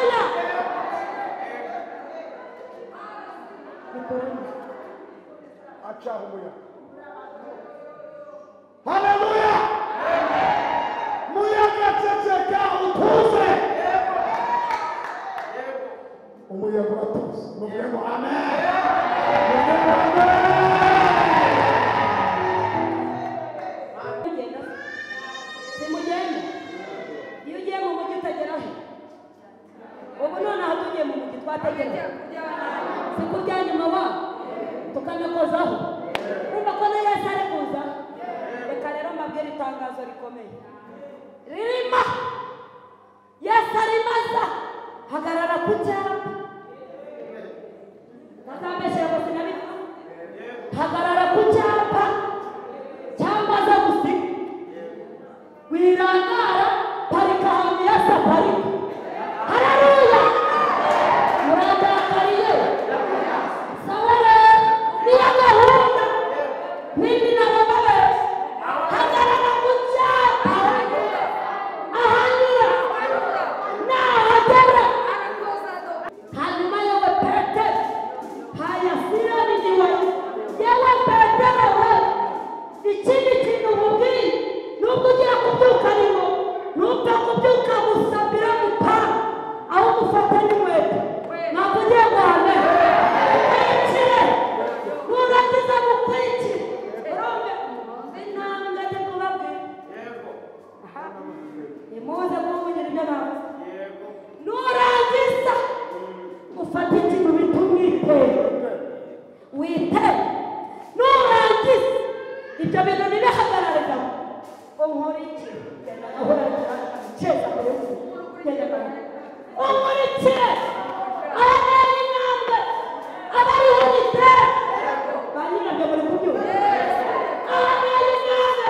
Haleluya. Acha umuyaga. Haleluya. Muyaga ceceka utuze. Umuyaga uratuze. Muvuge ngo amen. Muvuge ngo amen. Simugenda. Iyo ugiye mu mujyi utagera he? Ubu nonaha tugiye mu mujyi twategera. Si kurya nyuma wa tukanakozaho. Urumva ko na Yesu ari kuza. Reka rero mbabwire itangazo rikomeye. Ririma. Yesu arimo aza. Hagarara ku cyapa. Ntazambeshyira ngo sinabivuze. Hagarara ku cyapa cyangwa aza gusiga. Wirangara parika ahantu Yesu aparika. Haleluya. Murandakariye. Sawa rero niyo gahunda. Nindi nabababesha. Hagarara ku cyapa. Ahanyura. Nahagera. Hanyuma yewe Petero. Hayasira niwe. Yewe Petero we. Ikindi kintu nkubwiye nubwo ugiye kubyuka nimo nupfa kubyuka gusa biramupa aho umufata n'inkweto ntabwo ugiye guhame ukurikire nurangiza mukurikire urumve intambwe ndi kubabwira nimuze kumvugira ibyo navuze nurangiza ufate ikintu bita umwitero witere nurangiza ibyo bintu ntibihagarare unkurikire genda gahora ceza genda gahora unkurikire ahantu intambwe abariho witere ba nyirabyo muri kubyumva ahantu intambwe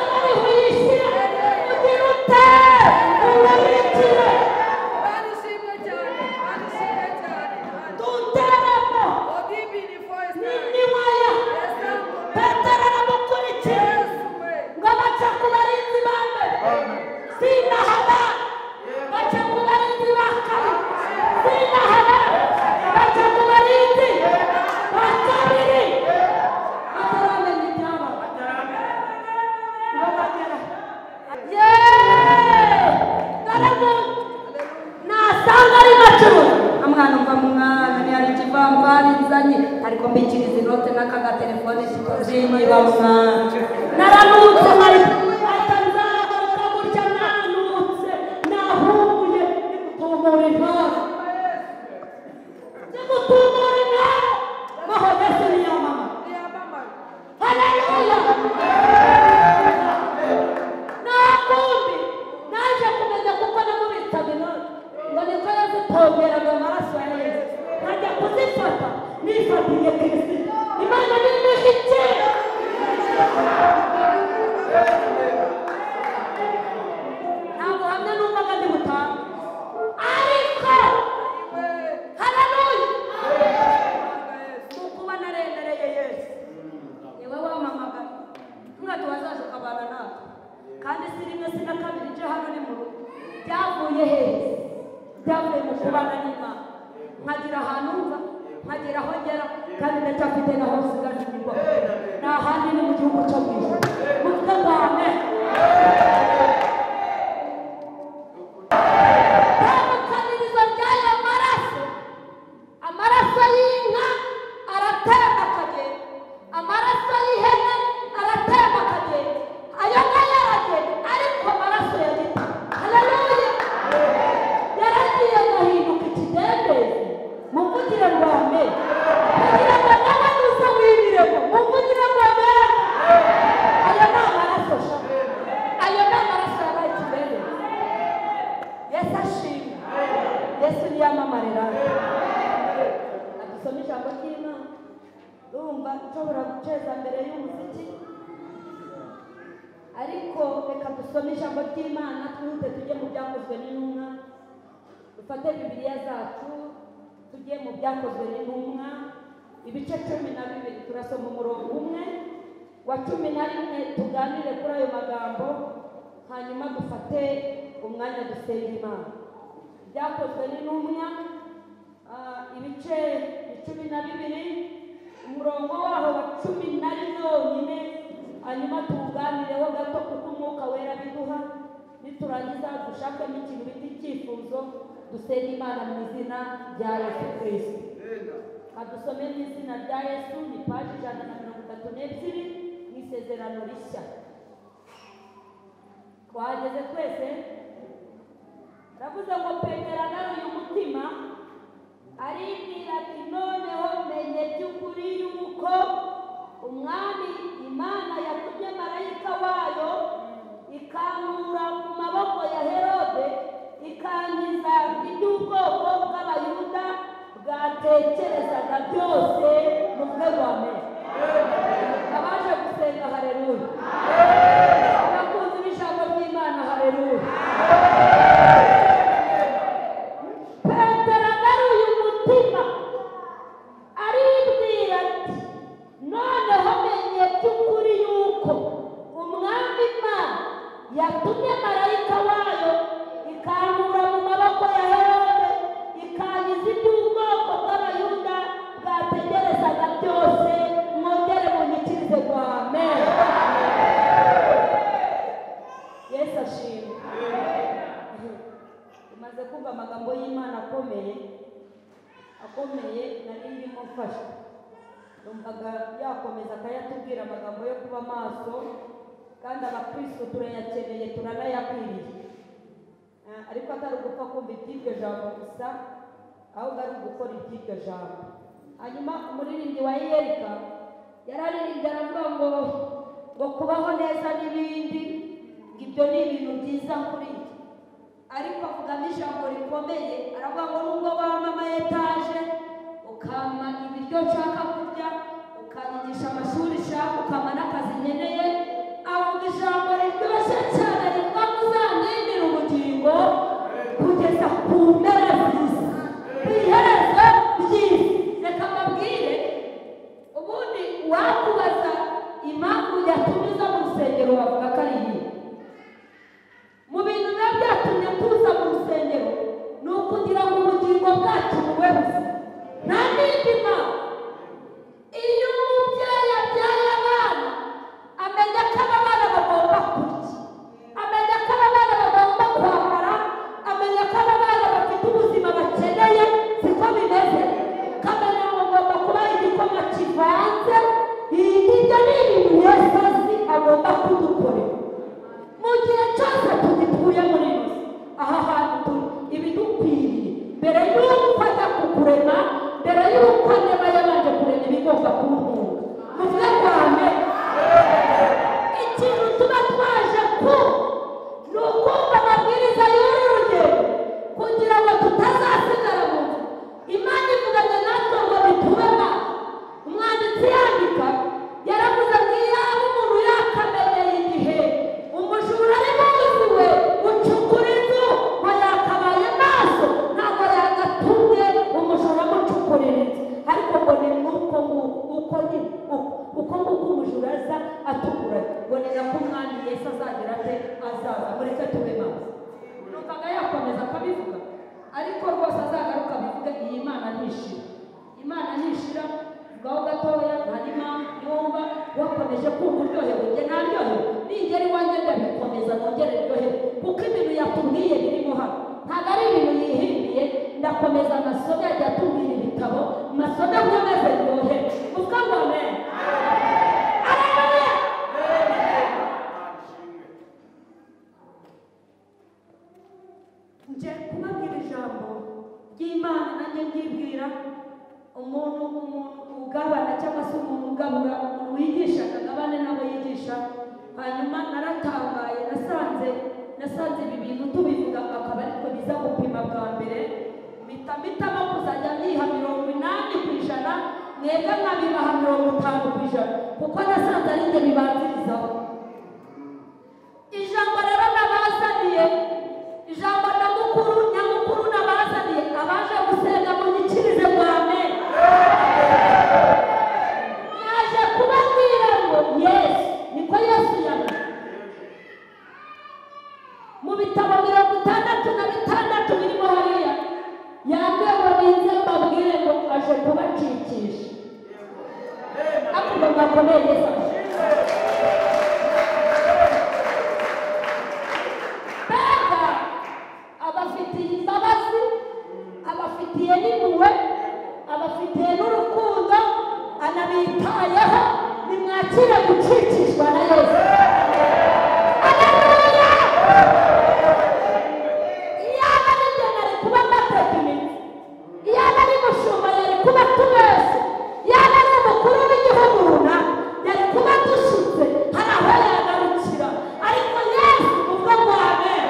abariho yishyira ugira ute unkurikire duteremo n'inywaya Petero aramukurikira ngo baca ku barinzi ba mbere sinahaba baca ku barinzi ba kabiri sinahaba baca ku barinzi ba kabiri bataramenya ibyabaye ngo bagera yeee dore ngo nasanga ari macuruza amwana umva mwana ntiyari ikivamvari nzanye ariko mbikiriza inote n'akagatelefone zinyiba mwana naranutse nkari ata nzagaruka gutya nanutse nahuye ndigutumura intore ndigutumura intore maho Yesu niyamamara. Haleluya. Nta kundi naje kumenya kuko namubitsaga inote ngo niko yazitongeraga amaraso ya Yesu nkajya kuzifata nifatiye Kristo. Imana nimushyikire. Nta buhamya numvaga ndi butange ariko haleluya mu kuba naremereye Yesu niwe wampamagaye mwati wazaje ukabana natwe kandi si rimwe si na kabiri nje hano ni mu rugo byavuye hehe byavuye mu kubana n'Imana nkagira ahantu mva nkagira aho ngera kandi ndacyafite naho nsigaje inyuma nta handi ni mu gihugu cyo mu ijuru muvuge ngo amen. Itandukanirizo ry'aya maraso amaraso y'inka aratemba akagenda amaraso y'ihene aratemba akagenda ayo ngayo aragenda ariko amaraso ya gito haleluya yaragiye agahinduka ikidendezi muvugire ngo amen kugira ngo nawe nuza wibiremo muvugire ngo amen. Ayo ni amaraso sha ayo ni amaraso yabaye ikidendezi. Yesu ashimwe. Yesu niyamamarira. Adusome ijambo ry'Imana. Urumva nshobora guceza mbere y'umuziki ariko reka dusome ijambo ry'Imana twihute tujye mu byakozwe n'intumwa dufate Bibiliya zacu tujye mu byakozwe n'intumwa ibice 12 turasoma umurongo umwe wa 11 tuganire kuri ayo magambo hanyuma dufate umwanya dusenga Imana. Ibyakozwe n'Intumwa, ibice 12, umurongo waho wa 11 wonyine, hanyuma tuwuganireho gato kuko Umwuka Wera biduha. Niturangiza dushakemo ikintu bita icyifuzo, dusenge Imana mu izina rya Yesu Kristo. Kadusome mu izina rya Yesu. Ni paji 132 mu Isezerano Rishya. Twageze twese. Aravuze ngo Petero agaruye umutima aribwira ati noneho menye by'ukuri yuko Umwami Imana yatumye marayika wayo ikankura mu maboko ya Herode, ikankiza iby'ubwoko bw'Abayuda bwatekerezaga byose. Muvuge ngo amen. Abaje gusenga haleluya. Abakunzi b'ijambo ry'Imana haleluya. Petero agaruye umutima aribwira ati noneho menye by'ukuri yuko Umwami Imana yatumye marayika wayo ikankura mu maboko ya Herode, ikankiza iby'ubwoko bw'Abayuda bwategerezaga byose. Mwongere munyikirize ngo amen. Yesu ashimwe. Tumaze kumva amagambo y'Imana akomeye akomeye, nari ndimo mfashwa, numvaga yakomeza akayatubwira amagambo yo kuba maso, kandi abakristo turayakeneye, turanayakwiriye. Ariko atari ugupfa kumva iby'iryo jambo gusa, ahubwo ari ugukora iby'iryo jambo. Hanyuma umuririmbyi wa Yerika yararirimbye aravuga ngo kubaho neza n'ibindi, ngo ibyo ni ibintu byiza kuri njye. Ariko avugamo ijambo rikomeye, aravuga ngo nubwo wampa ama etaje, ukampa ibiryo nshaka kurya, ukanyigisha amashuri nshaka, ukampa n'akazi nkeneye, avuga ijambo riryoshye cyane rivuga ngo uzandindire ubugingo kugeza ku mpera z'isi, ku iherezo ry'isi. Reka mbabwire, ubundi wakubaza impamvu yatumye uza mu rusengero bavuga ko ari iyi. Mu bintu biba byatumye tuza mu rusengero ni ukugira ngo ubugingo bwacu bube buzima, nta n'indi mpamvu. Iyo umubyeyi abyaye abana, amenya ko aba bana bagomba kurya, amenya ko aba bana bagomba kwambara, amenya ko aba bana bafite ubuzima bakeneye. Siko bimeze? Kamenya ngo ngomba kubaha igikoma kivanze. Ibyo ni ibintu Yesu azi agomba kudukorera mu gihe cyose tugituye muri ino si. Aha hantu turi ibidukwiriye, mbere y'uko ajya kukurema, mbere y'uko niba yabanje kurema ibigomba kuwutunga. Muvuge ngo amen. Ikintu tuba twaje ku ni ukumva amabwiriza y'uru rugendo kugira ngo tutazasigara mu nzu. Imana ivuganye natwe ngo bitube maso. Umwanditsi yandika yaravuze ngo iyaba umuntu yakamenyeye igihe umujura ari buzi we gucukura inzu, ngo yakabaye maso, ntabwo yagatumye umujura amucukurira inzu. Ariko ngo ni nk'uko nguko, uko nyine uko nguko umujura aza atuguranye, ngo ni nako Umwami Yesu azagira ate? Azaza. Mureke tube maso. Numvaga yakomeza akabivuga, ariko rwose azagaruka abivuge. Iyi Mana ntishira, Imana ntishira. Vugaho gatoya, nta n'impamvu. Niwumva wakomeje kumva uryohewe, njye ntaryohewe, ningera iwanjye ndabikomeza nongere ryohewe, kuko ibintu yatubwiye birimo hano ntabwo ari ibintu yihimbiye. Ndakomeza amasomo yajya atubwira ibitabo, amasomo nkomeze ryohewe. Uvuga ngo amen. Haleluya. Nje kubabwira ijambo ry'Imana, nanjye ndibwira umuntu ugabana cyangwa se umuntu ugabura, umuntu wigisha akagabane n'abo yigisha. Hanyuma naratangaye, nasanze ibi bintu tubivuga akaba ariko biza gupima bwa mbere. Mpitamo kuzajya niha 80%, mwebwe nkabibaha 50%, kuko nasanze ari njye bibanzirizaho. Ijambo rero nabazaniye, ijambo nyamukuru nyamukuru nabazaniye, abaje gusenga munyikirize ngo amen. Naje kubabwira ngo Yesu, niko Yesu yavuze mu bitabo 66 birimo hariya. Mukomere Yesu. Mbega abafitiye imbabazi, abafitiye n'impuhwe, abafitiye n'urukundo, anabitayeho. Nimwakire gucikishwa na Yesu. Haleluya! Iyaba ari njye nari kuba mbatekinitse, iyaba ari mushumba yari kuba tubese, iyaba ari umukuru w'igihugu runaka yari kuba dushutse, hari aho yagarukira. Ariko Yesu ubwo ngo amen,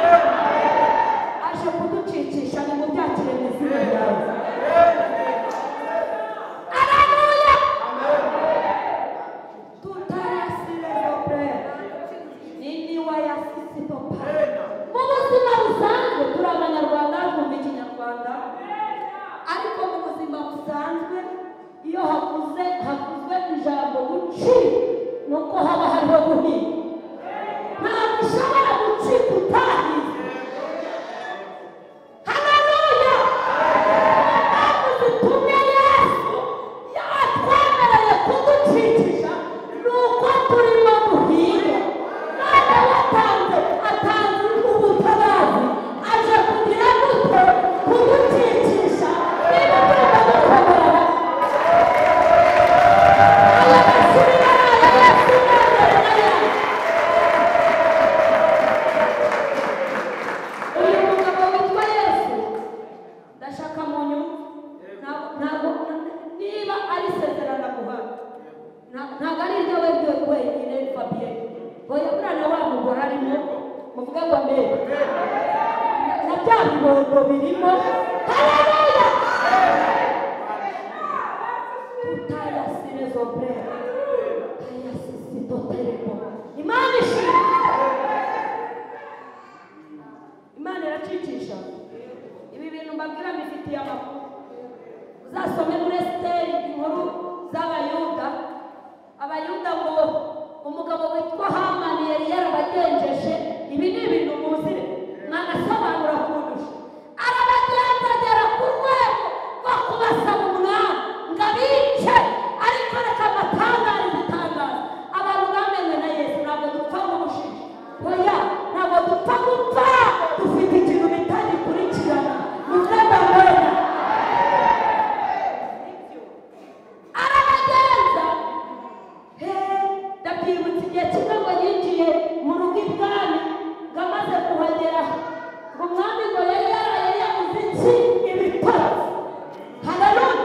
aje kuducicisha. Nimubyakire mu izina rya Yesu. Haleluya! Mu buzima busanzwe turi abanyarwanda, twumva ikinyarwanda, ariko mu buzima busanzwe iyo havuzwe ijambo gucika, ni uko haba hariho guhiga. Ntabwo ushobora gucika utahize. Haleluya! Impamvu zitumye Yesu yatwemereye kuducikisha ni uko turimo guhiga. None watanze atanze ubutabazi, aje kugira gute? Kuducikisha. Niba tugomba gukomera aya mashuri aya Yesu none aya. Uyu mugabo witwa Yesu ndashaka mu nyumva, ntabwo niba ari isezerano aguhaye, ntabwo ari iryawe wenyine Fabien, oya buriya na wa mugore arimo, muvuge ngo amen, na bya bibondo birimo. Haleluya! Tutayasirezobre ayasisitoterebo. Imana ishimwe. Imana iracicisha. Ibi bintu mbabwira mbifitiye amakuru. Uzasome muri Esiteri inkuru z'Abayuda. Abayuda ngo umugabo witwa Hamani yari yarabagenjeje. Ibi ni ibintu muzire mwanasobanura kundusha. Arabagenza agera ku rwego rwo kubasaba umwami ngo abice. Ariko reka mbatangarize itangazo, abantu bamenwe na Yesu ntabwo dupfa nk'ubushishi. Oya, ntabwo dupfa gupfa, dufite ikintu bita gikurikirana. Muvuge ngo amen. Arabagenza. Ndabyibutse igihe kimwe ngo yinjiye mu rugo ibwami, ngo amaze kuhagera ngo umwami ngo yari yaraye yabuze iki? Ibitotsi. Haleluya!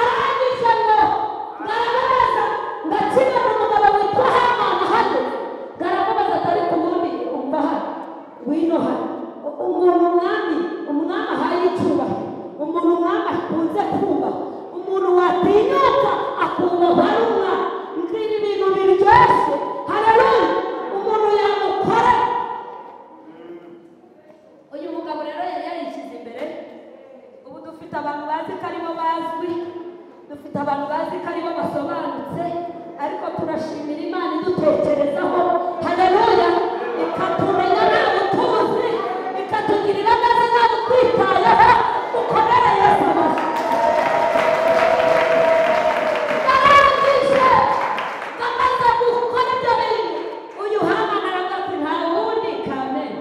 Arangije ngo arababaza, ngo akibona umugabo witwa Hamani ahageze, ngo aramubaza ati ariko ubundi umva hano, ngwino hano, umuntu umwami ahaye icyubahiro, umuntu umwami akunze kubaha, umuntu watinyuka akubahwa ari umwami, mbwira ibintu biryoshye. Haleluya! Umuntu yamukora. Uyu mugabo rero yari yarishyize imbere. Ubu dufite abantu bazi ko aribo bazwi, dufite abantu bazi ko aribo basobanutse, ariko turashimira Imana idutekerezaho. Haleluya! Ikatumenya ntabwo tuzi, ikatugirira neza ntabwo twitayeho. Mukomere Yesu amashyi. Narangije ngamaze gukora ibyo bintu, uyu Hamani aravuga ati nta wundi kamere,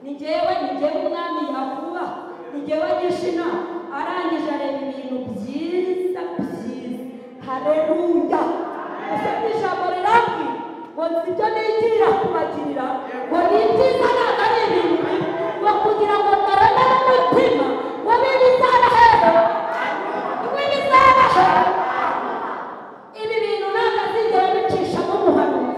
ni njyewe, ni njyewe umwami yakubaha, ni njyewe agisha inama. Arangije areba ibintu byiza byiza. Haleluya! Ese ijambo rirambwira ngo nzi ibyo nigira kubagirira, ngo ni ibyiza ntabwo ari ibintu bibi, ngo kugira ngo mbareme n'umutima, ngo bizaba hehe, ngo bizaba hehe. Ibi bintu ntabwo azigera abicishamo umuhanuzi,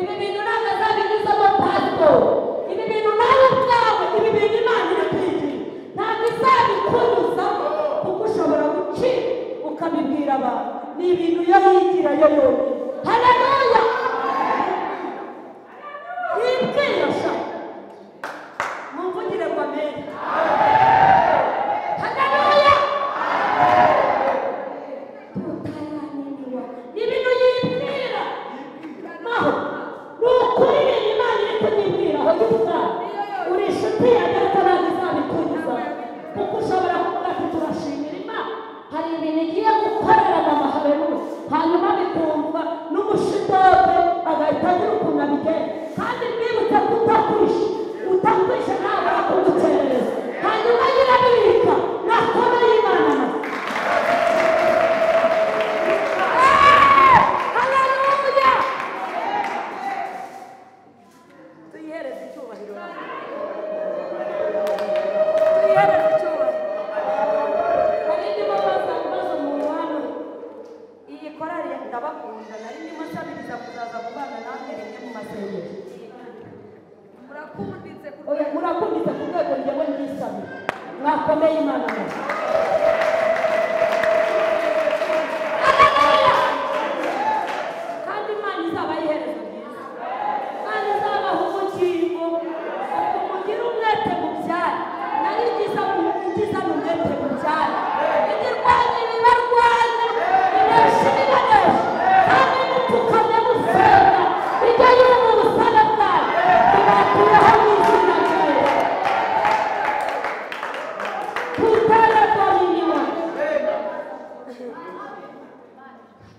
ibi bintu ntabwo azabinyuzamo pasiporo, ibi bintu nawe ubwawe, ibi bintu Imana iri kwigira ntabwo izabikunyuzamo, kuko ushobora gucika ukabibwira abantu. Ni ibintu yo yigira yo yonyine. Haleluya! Yibwira sha, mumvugire ngo amen. Haleluya! Tutayananiwa ni ibintu yibwira. Naho ni ukuri ibintu Imana iri kunyibwira aho y'ubwawe, uri inshuti yanjye ariko ntabwo izabikunyuzamo, kuko ushobora kuvuga ati turashimira Imana, hari ibintu igiye gukorera mama. Haleluya! Hanyuma bikumva Mwakomeye Imana. Haleluya! Kandi Imana izabaha iherezo ryiza, Imana izabaha ubugingo, mugire umwete mu byayo, nayo igiza umwete mu byayo, igirwanya ibibarwanya, inesha ibibanesha, kandi mupfukamye musenga, ijya yumva ubusabe bwayo, ibatuyeho mu izina rya Yesu. Tutaradominiwa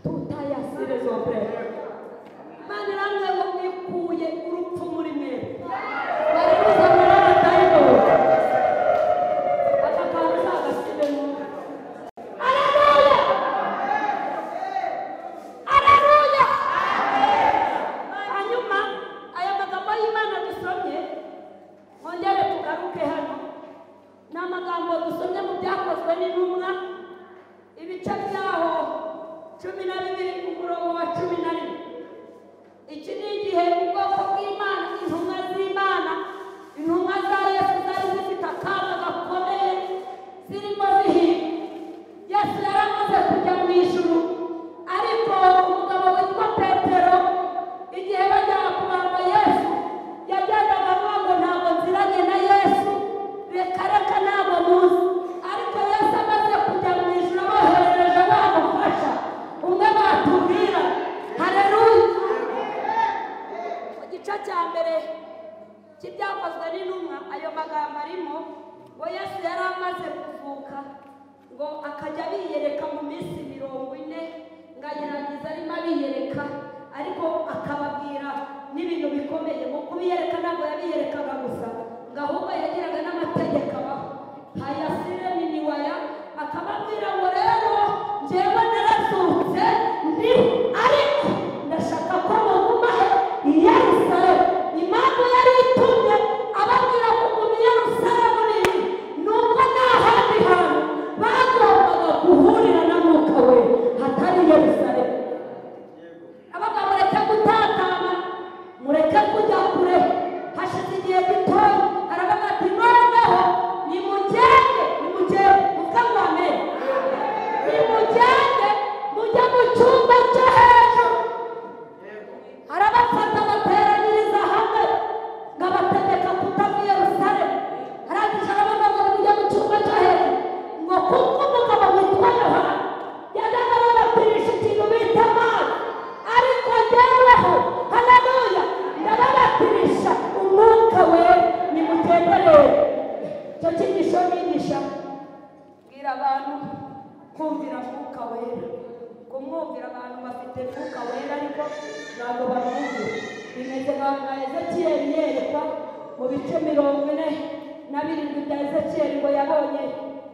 tutayasirezobre. Imana iramwe ngo mwikuye urupfu muri mwe, bari ruzanwa n'abadayimoni. Aka kantu uzagasubiremo. Haleluya! Haleluya! Hanyuma aya magambo y'Imana dusomye, mwongere tugaruke hano. Ni amagambo dusomye mu Byakozwe n'Intumwa, ibice byaho 12 umurongo wa 11. Iki ni igihe ubwoko bw'Imana, intumwa z'Imana, intumwa za Yesu zari zifite akaga gakomeye, zirimo zihiga. Yesu yari amaze kujya mu ijuru, ariko umugabo witwa Petero, igihe bajyaga kubamba Yesu, yagendaga avuga ngo ntabwo nziranye na Yesu, reka reka ntabwo muzi. Ariko Yesu amaze kujya mu ijuru, aboherereje bamufasha, umwe batubwira. Haleluya! Mu gice cya mbere cy'Ibyakozwe n'Intumwa, ayo magambo arimo ngo Yesu yari amaze kuvuka, ngo akajya abiyereka mu minsi 40, ngo ayirangiza arimo abiyereka, ariko akababwira n'ibintu bikomeye. Mu kubiyereka ntabwo yabiyerekaga gusa, ngo ahubwo yagiraga n'amategeko abaho. Hayasire niniwaya, akababwira ngo rero njyewe narazutse ndi, ariko ndashaka ko muguma he i Yerusalemu. Impamvu yari itumye ababwira kuguma i Yerusalemu ni iyi, ni uko nta handi hantu bagombaga guhurira na Mwuka we hatari i Yerusalemu. Abagabo mureke gutatana, mureke kujya kure. Hashize igihe gitoya aravuga ati noneho nimugende, nimugende, muvuge ngo amen. Nimugende mujye mu cyumba cyo hejuru. Arabafata bateranyiriza hamwe, ngo abategeka kutava i Yerusalemu. Arangije aravuga ngo nimujye mu cyumba cyo hejuru, ngo kuko umugabo witwa Yohana yajyaga ababatirisha ikintu bita amazi, ariko jyeweho, haleluya, ndababatirisha Umwuka Wera. Nimugende rero. Icyo cyigisho nigisha, bwira abantu kumvira Mwuka Wera, kumwumvira. Abantu bafite Mwuka Wera ariko ntabwo bamwumvira. Bimeze nka Ezekiyeli yerekwa mu bice 47 bya Ezekiyeli, ngo yabonye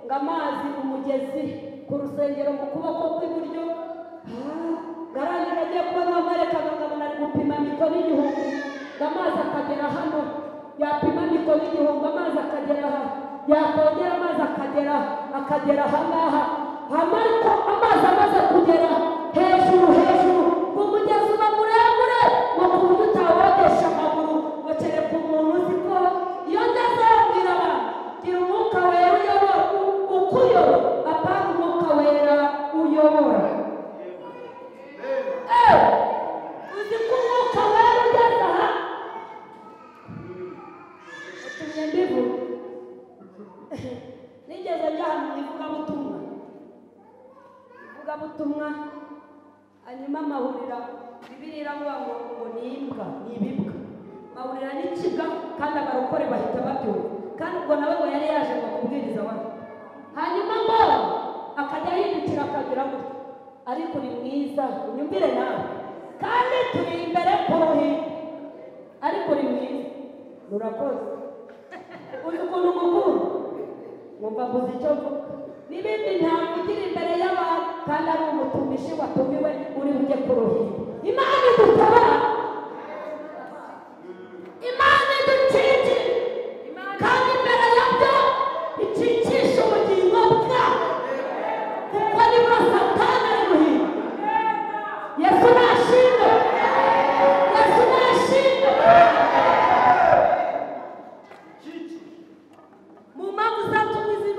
ngo amazi umugezi ku rusengero mu kuboko kw'iburyo. Ngarangira agiye kubona amareka, ngabona ari gupima mikono 1000, ngo amazi akagera hano, yapima mikono 1000, amazi akagera aha, yakongera amazi akagera aha ngaha. Ariko amazi amaze kugera hejuru hejuru, ngo umugezi uba muremure, ngo ku buryo utawogesha amaguru, ngo kereka umuntu uzi ko. Iyo ngeze abwira abantu, gira Umwuka Wera uyobora, ukuyobora, apana Umwuka Wera uyobora. Uzi ko Umwuka Wera ugeze aha utumye mbivuga. Nigeze njya ahantu mu ivugabutumwa, hanyuma amahurira, Bibiliya iravuga ngo ni imbwa, ni ibibwa, mahurira n'ikibwa, kandi abarokore bahita babyumva. Kandi ubwo nawe ngo yari yaje ngo kubwiriza abantu. Hanyuma ngo akajya ahindukira akagira gutya, ariko uri mwiza, unyumvire nawe, kandi turi imbere ku ruhimbi, ariko uri mwiza, urakoze. Uzi ukuntu mukuru nkumva mbuze icyo mvuga, n'ibindi ntavugira imbere y'abantu, kandi ari umutumishi watumiwe uri bujye ku ruhimbi. Imana idutabara, Imana iducikira, kandi imbere yabyo icikisha ubugingo bwawe, kuko nibwo Satani ari guhiga. Yesu nashimwe, Yesu nashimwe. Mu mpamvu zatumye izi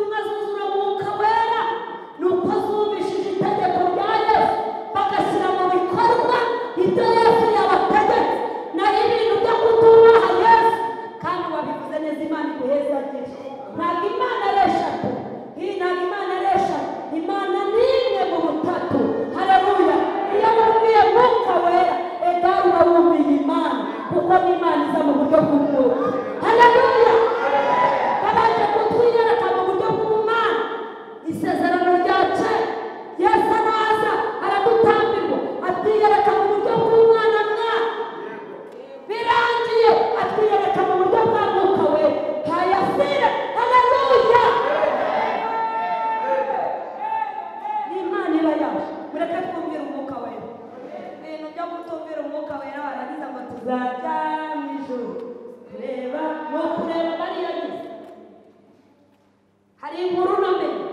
Inkuru namenye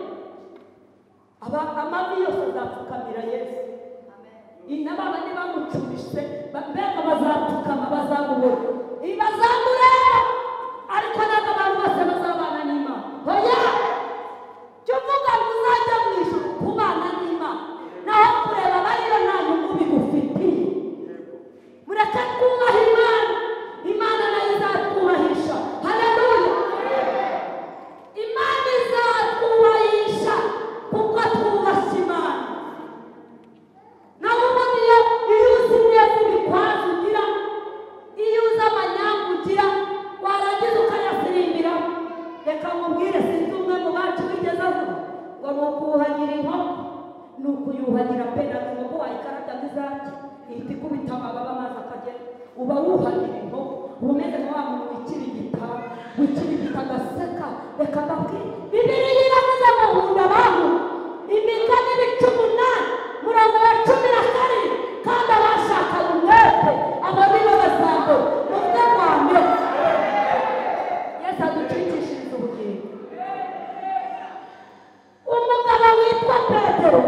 amavi yose azapfukamira Yesu. Inababa nibamucumise mbega bazapfukama, bazamubona, bazamureba, ariko ntabwo abantu bose bazabana n'Imana. Oya, jya uvuga ngo uzajya mu ijuru kubana n'Imana, naho kureba abariyo nta nyungu bigufitiye. Mureke twubahe Imana, Imana nayo izatwubahisha. Haleluya! Imana izatwubahisha kuko twubashye Imana. Nawe ubundi iyo uzi neza ibikwazo ugira, iyo uzi amanyanga ugira, warangiza ukayasirimbiraho. Reka nkubwire, sinzi umwe mu bacu wigeze avuga ngo ni ukuhagira inkoko, ni ukuyuhagira pe. Ntabwo inkoko wayikarabya ngo izarye, ihita ikubita amababa amazi akagera. Uba wuhagira inkoko, uba umeze nka wa muntu wikirigita, wikirigita agaseka. Reka mbabwire, Bibiliya iravuze ngo nkunda abantu, Imigani ibice 8 murongo wa 17, kandi abashakanye umwete abo nibo bazambona. Muvuge ngo amen. Yesu aducikishirize ubugingo. Umugabo witwa Petero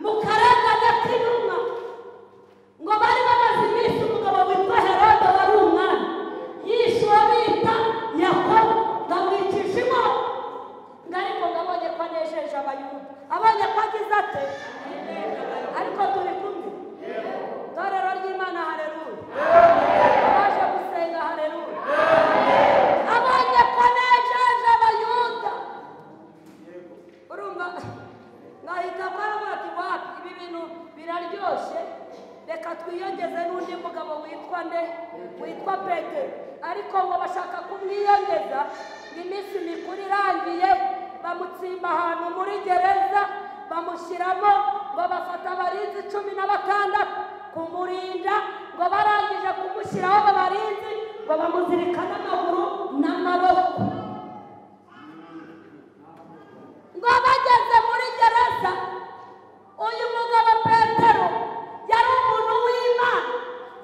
mu karengane k'intumwa, ngo bari bamaze iminsi umugabo witwa Herode wari umwami yishe uwo bita Yakobo, ngo amwicishe inkota. Ngo ariko ngo abonye ko anejeje Abayuda, abonye ko agize ate? Ariko turi kumwe. Itorero ry'Imana, haleluya! Abaje gusenga, haleluya! Abonye ko anejeje Abayuda, urumva ngahita ko aravuga ati wapi, ibi bintu biraryoshye, reka twiyongeze n'undi mugabo witwa nde? Witwa Petero. Ariko ngo bashaka kumwiyongeza, iminsi mikuru irangiye bamutsimba ahantu muri gereza, bamushyiramo, ngo bafata abarinzi 16 kumurinda. Ngo barangije kumushyiraho abarinzi, ngo bamuzirika n'amaguru n'amaboko. Ngo bageze muri gereza, uyu mugabo Petero yari umuntu w'Imana,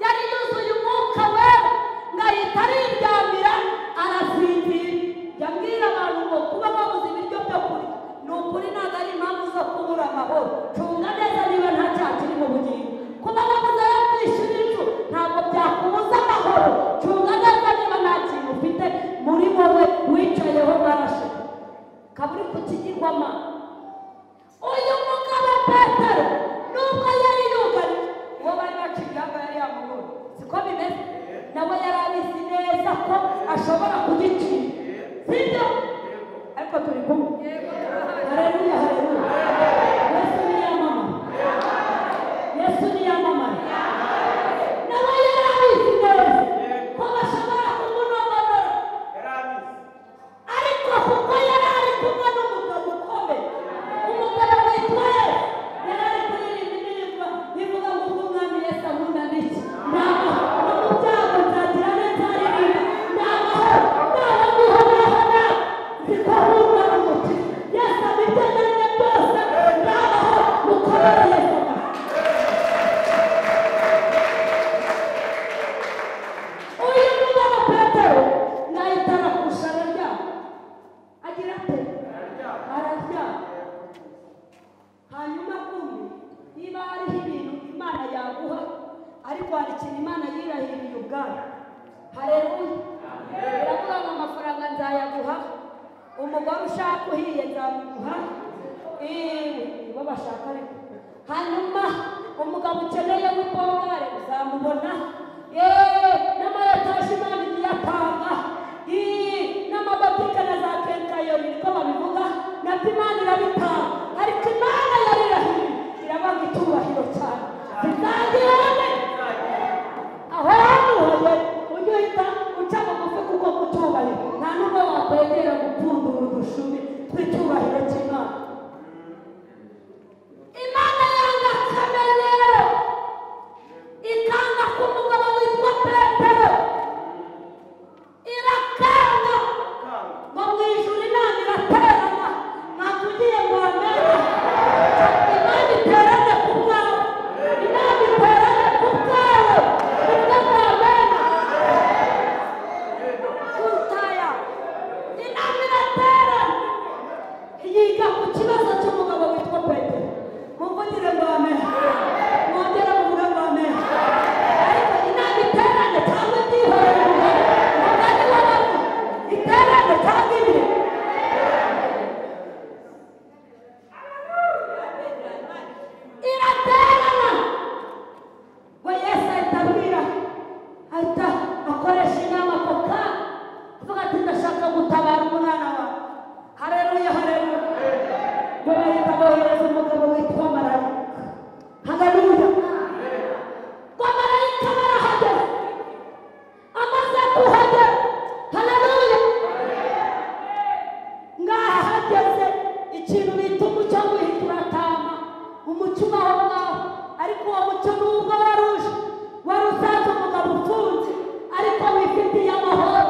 yari yuzuye umwuka wera, ngo ahita ariryamira arasinzira. Yabwira abantu ngo kuba babuze ibiryo byo kurya ni ukuri, ntabwo ari impamvu zo kubura amahoro. Cunga neza niba nta cyaha kiri mu bugingo. Kuba wabuze ayo kwishyura inzu ntabwo byakubuza amahoro. Cunga neza niba nta kintu ufite muri wowe wicayeho barashe, kaba uri ku kigirwamana. Uyu mugabo Petero nubwo yari yugarije, uwo bari baciye igihanga yari yamubonye, siko bimeze? Nawe yari abizi neza ko ashobora kugicira, sibyo? Ariko turi kumwe. Haleluya, haleluya! Yesu niyamamara, Yesu niyamamara. Nawe yari abizi neza ko bashobora kumunogonora, ariko kuko yari ari kumwe n'umugabo ukomeye, umugabo witwa Yesu, yari ari kuririmba indirimbo ivuga ngo ubwo umwami Yesu ankunda n'iki, ni amahoro, no mu byago nzagira neza, aririmba ni amahoro, naho ndiho naho nawe nzi ko nkundwa n'Umukiza. Yesu abiteganya byose, ni amahoro. Mukomere Yesu amashyi. Uyu mugabo Petero ngahita arakusha, araryama. Agira ate? Araryama. Hanyuma kumwe niba hariho ibintu Imana yaguha, ariko hari ikintu Imana yirahiriye ubwayo. Haleluya! Iravuga ngo amafaranga nzayaguha, umugore ushaka uhiye nzamuguha, nibo bashaka ariko. Hanyuma umugabo ukeneye w'imbongare uzamubona, n'amayetaje Imana igiye atanga, n'amabotike na za kenkayori niko babivuga, nabyo Imana irabitanga. Ariko Imana yarirahiriye, iravuga icyubahiro cyane zizagirane aho hantu hoye. Ujye uhita uca bugufi, kuko ku cyubahiro nta nubwo wakwegera gupfundura udushumi tw'icyubahiro cy'Imana. Imana yanga akamenyero, ikanga ku mugabo witwa Petero. Ngo bahita bohereza umugabo witwa marayika. Haleluya. Ngo marayika barahagera, amaze kuhagera, haleluya, ngaha hageze ikintu bita umucyo wihita uratama, umucyo ubaho ngaho. Ariko uwo mucyo nubwo waruje, wari usanze umugabo ufunze ariko wifitiye amahoro,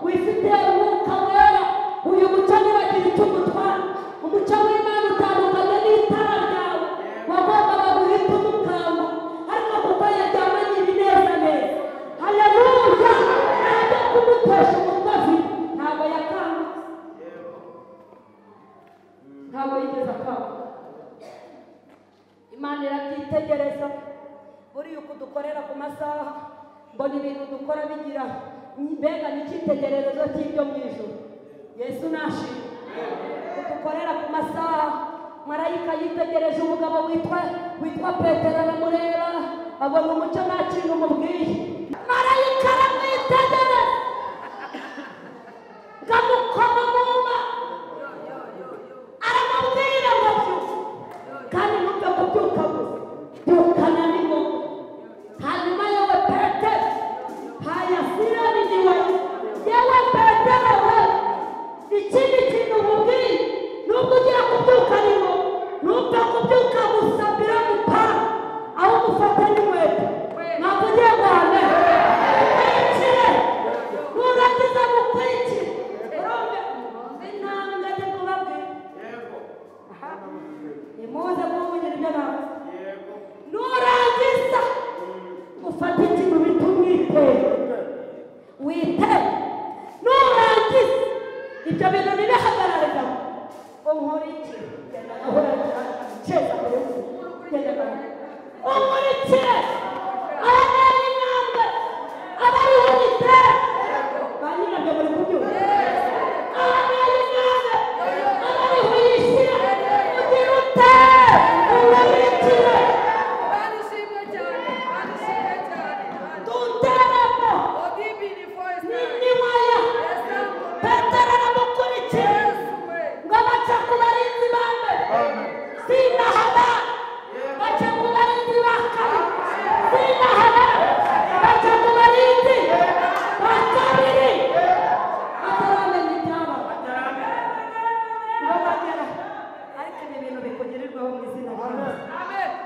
wifitiye umwuka wera. Uyu mucyo ntiwagira icyo umutwara. Umucyo w'Imana utandukanye n'itara ryawe, wagombaga guhita umukanga, ariko kuko yaryamanye ibinezaneza, haleluya, ntabwo kumutesha umutwe afite, ntabwo yakangutse, ntabwo yigeze akanguka. Imana irabyitegereza. Buriya uko dukorera ku masaha, mbona ibintu dukora bigira mbega ni icyitegererezo cy'ibyo mu ijuru. Yesu nashimwe. Dukorera ku masaha, marayika yitegereje umugabo witwa Petero, aramureba abona umucyo nta kintu umubwiye. Marayika aramwitegereza ngo amukoma mu ma, aramubwira ngo byuka, kandi ntupfe kubyuka gusa, byukana n'ingoga. Hanyuma yewe Petero, hayasirani niwe, yewe Petero we, ikindi kintu umubwiye, nubwo ugiye kubyuka n'ingoga, ntupfe kubyuka gusa, biramupara aho umufata n'inkweto. Ntabwo ugiye guhame, ukurikire, nurangiza gukurikire urumve intambwe ndi kubabwira. Nimuze kumvugira ibyo navuze. Nurangiza ufate ikintu bita umwitero, witere. Nurangiza ibyo bintu ntibihagarare, unkurikire, genda gahora ceza genda gahora, unkurikire. Aha ni intambwe aba ariho uyitere, ba nyirabyo muri kubyumva. Aha ni intambwe aba ariho uyishyira, ugira ute? Unkurikire. Tuteremo n'inywaya. Petero aramukurikira ngo baca ku barinzi ba mbere, sinahaba, baca ku barinzi ba kabiri, sinahaba, baca ku barinzi ba kabiri, bataramenya ibyabaye ngo bagera. Ariko ibi bintu bikugirirwaho mu izina rya Yesu.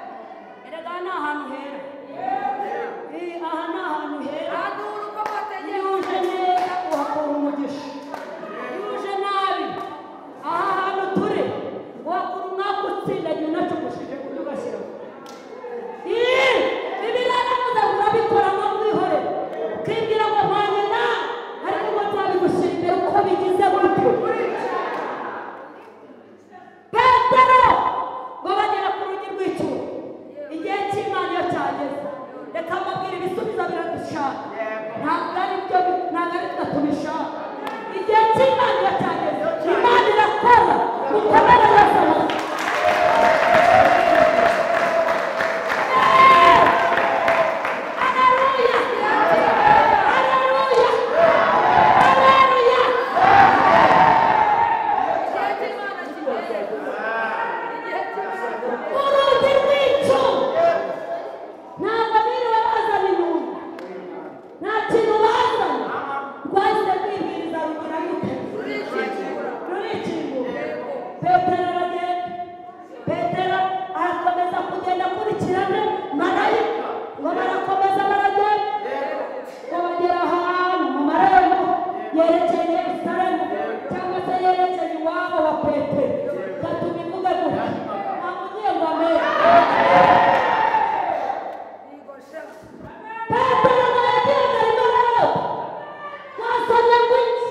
Erega aha ni ahantu hera, aha ni ahantu hera. Iyo uje neza uhakura umugisha, iyo uje nabi aha hantu turi uhakura umwaka utsindagiye unacugushije undi ugashyiraho. Bibiliya yaravuze ngo urabikora ngo mwihorere, ukibwira ngo mpanye nawe, ariko ngo nzabigushyira imbere uko bigize gutyo. Petero ngo bagera ku rugi rw'icyuma, igihe cy'Imana iyo cyageze, reka mbabwire, ibisubizo biradushaka, ntabwo ari byo, ntabwo ari twe tubishaka. Igihe cy'Imana iyo cyageze, Imana irakora. Mukomere Yesu amashyi. Haleluya, haleluya, haleluya. Urugi rw'icyuma, ntabwo biriwe bazana inyuma, nta kintu bazana, rwahise rwibwiriza rugira gute? Rurikingura. Petero aragenda, Petero arakomeza kugenda akurikirana marayika, ngo barakomeza baragenda, ngo bagera ahantu mu marembo yerekeye Yerusalemu, cyangwa se yerekeye iwabo wa Petero. Gatuma ivuga gutya, ntabwo ugiye ngo amere. Petero ngo yagenda arimo ararota, twasomye ngo iki?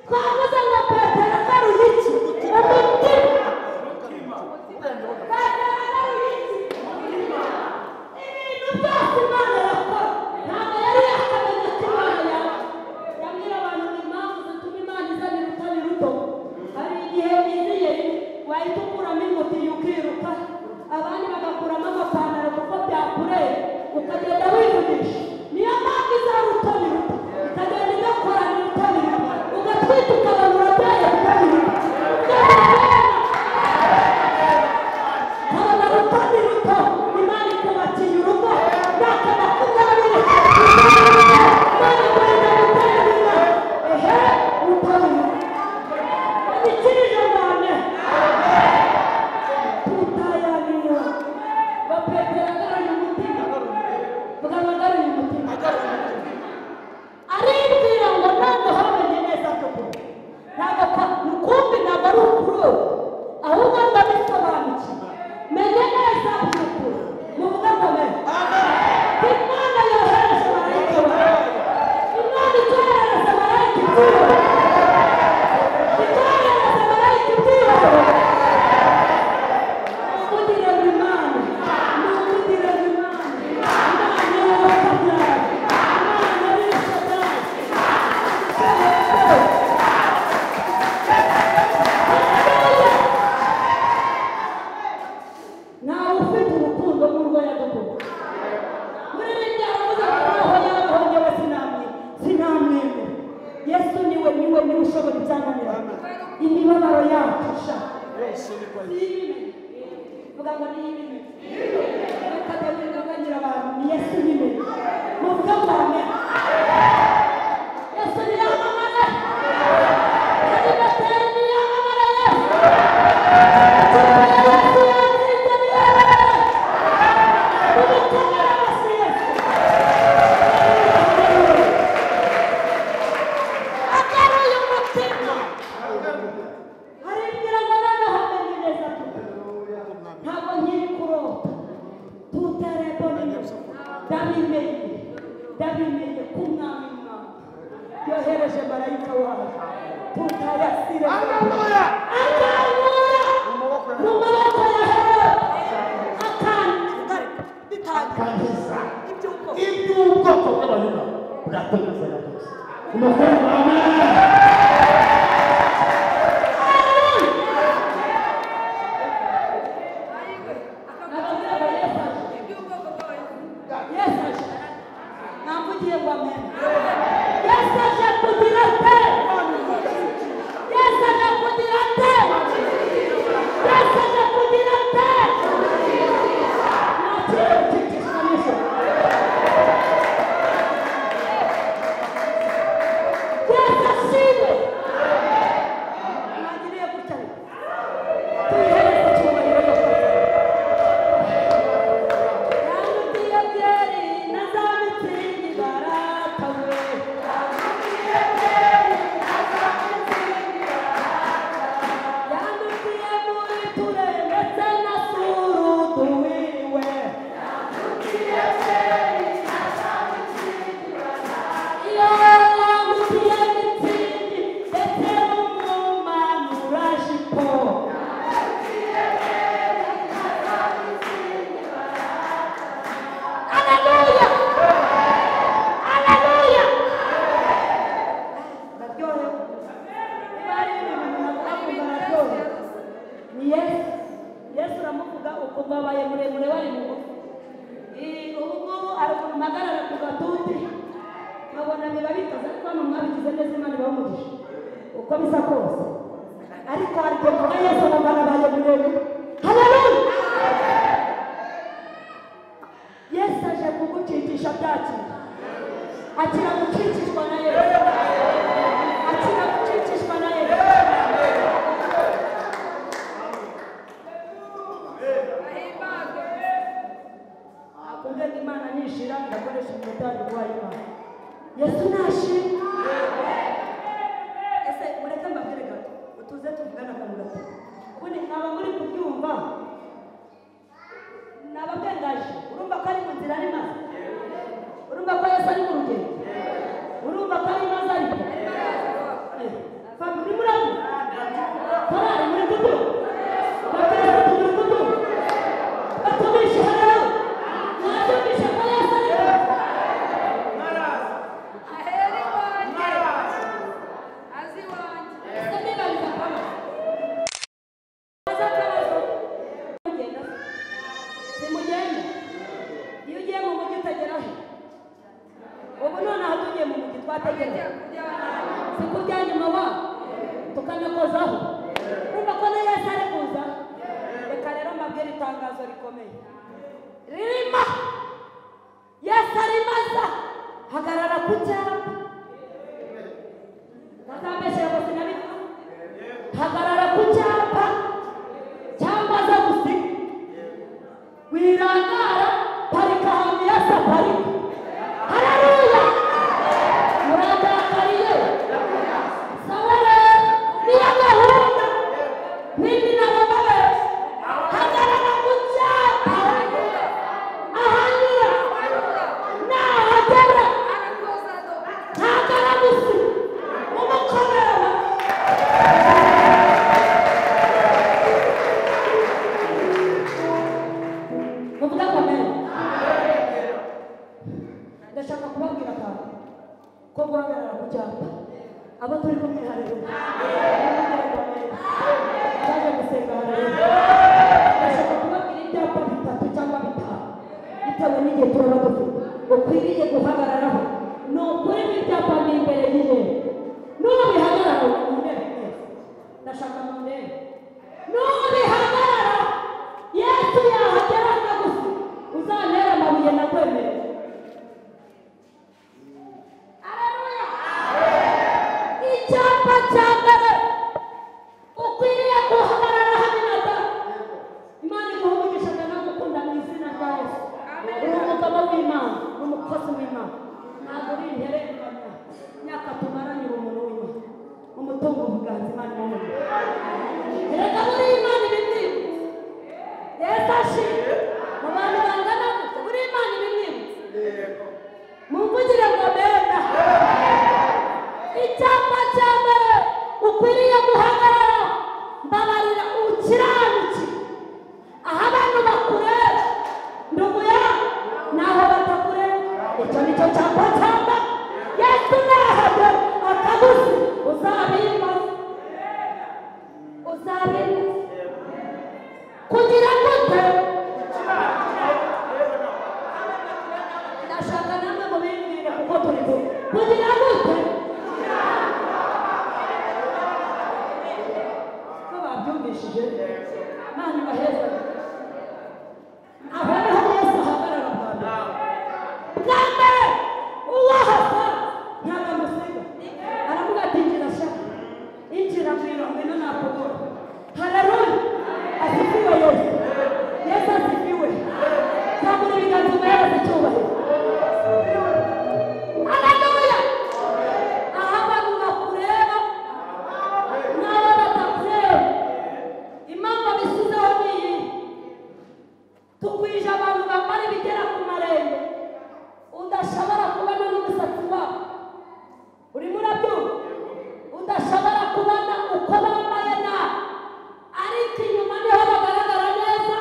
Twavuze ngo Petero agaruye iki? Umutima. Petero agaruye iki? Ibintu byose Imana yakora, ntabwo yari yakamenya ko Imana yaba. Yabwira abantu ngo impamvu zituma Imana izana urutare ruto, hari igihe iziye wahita ukuramo ingutiya ukiruka, abandi bagakuramo amapantaro kuko byakureba, ukagenda wivugisha. Niyo mpamvu izana urutare ruto, ikagenda igakorana urutare ruto, ugatwita ukabona urabyaye urutare ruto. Ukabona. Kumbi ntabwo ari ukurota, ahubwo ndabisobanukiwe, menye neza by'ukuri. Muvuge ngo amen. Imana yohereje marayika wayo. Imana icyohereza marayika ituyobora. Icyohereza marayika ituyobora. Numvugire ngo Imana, numvugire ngo Imana, Imana y'abakabyara, Imana y'Ishadai. Ntawe ufite urukundo nk'urwo yadukunda. Muririmbyi aravuze ngo naho yabaho njyewe sinamwemera. Yesu niwe niwe niwe ushobora ibyananirana. Imibabaro yacu sha niyibimenye. Vuga ngo niyibimenye. Reka ndabwira abantu ni Yesu nimenye. Muvuge ngo amen. Yesu niyamamare. Karibateri niyamamare Yesu. Yesu yatsinze niyamamare. Umukomere amashyi Yesu. Agaruye umutima. Aribwira ngo noneho menye neza ntabwo nkiri kurota. Tuterebonye ndabimenye, ndabimenye ko Umwami Imana yohereje marayika wayo. Tutayasire. Haleluya. Akankura mu maboko ya Herode, akangarika bitangira Akankiza iby'ubwoko iby'ubwoko bw'Abayuda bwategerezaga byose. Muvuge ngo amen. Nababwira ngo Yesu aje. Yesu aje. Namvugiye ngo amen. Yesu aje kugira ate? Yesu aje kugira ate? Yesu aje kugira ate? Nakire gucikishwa nijoro. Yesu ashimwe. Mwagiriye gutya rero. Tuyihereze icyubahiro yose. Yandukiye byeri na za mitsingi baratawe. Yandukiye muri Ture ndetse na Suruduwiriwe. Iyo yandukiye mitsingi ndetse n'umumanurajipo. Haleluya! Haleluya! Ndaryohewe. Niba hari ibintu umuntu avuga araryohewe. Ni Yesu. Yesu uramuvuga ukumva abaye muremure wari mugufi. Ubu ngubu ari ukuntu mpagarara ku gatuti nkabona biba bikaze, ariko hano mwabigize neza, Imana ibahe umugisha uko bisa kose. Ariko hari igihe mvuga Yesu nkumva nabaye muremure. Haleluya! Yesu aje kugucicisha byakira. Akira gucikishwa na Yesu. Akira gucikishwa na Yesu. Akubwira ngo Imana nishira ndakoresha iminota yanjye guhaha Imana. Yesu nashira. Ese mureke mbabwire gato, utuze tuvugane akantu gato. Ubundi mwaba muri kubyumva nababwengaje, urumva ko ari mu nzira ari maze, urumva ko Yesu ari mu rugendo. n'igihe turaba dufite ukwiriye guhagararaho ni ukuri ibyapa ni imbere y'irembo nubihagarara mu ntebe neza ndashaka mu ntebe nubihagarara Yesu yahagera akagusi uzantera amabuye nakwemerera. Haleluya. Icyapa cya mbere ukwiriye guhagarara hamwe na Data. Imana iguha umugisha ndanagukunda mu izina rya Yesu. Uri umugabo w'Imana, uri umukozi w'Imana. Ntabwo uri intererano. Imyaka tumaranye uri umuntu w'Imana. Umutungo ubuganza Imana imuha. Erega buriya Imana ibimwibutsa. Yesu ashimwe. Mu bantu bangana gutya, buriya Imana ibimwibutsa. Mumvugire ngo amena. Icyapa cya mbere ukwiriye guhagarara, mbabarira ukiranukire. Aho abantu bakureba, ndugu yawe, naho batakureba. Icyo ni cyo cyapa cya mbere. Yesu nahagera akagusi, uzabimbaza. Uzabimbaza. Kugira gute? Ndashaka namwe mubimbwire kuko turi kumwe. Kugira gute? Ko babyumvishije? Imana ibaheze. Aho niho Yesu ahagarara bwa mbere. Bwa mbere uwahasa ntabwo amusiga. Aravuga ati injira sha, injira ngwino, ngwino nakugora. Haleluya. Asifiwe Yesu. Yesu asifiwe. Zamura ibiganza umuhereze icyubahiro. Haleluya. Aho abantu bakureba n'abo batakureba. Impamvu abishyizeho ni iyi. Tugwije abantu bambara ibigera ku marembo udashobora kubona n'umusatsi wabo. Urimo urabyumva? Udashobora kubona uko bambaye nabi, ariko inyuma niho bagaragara neza,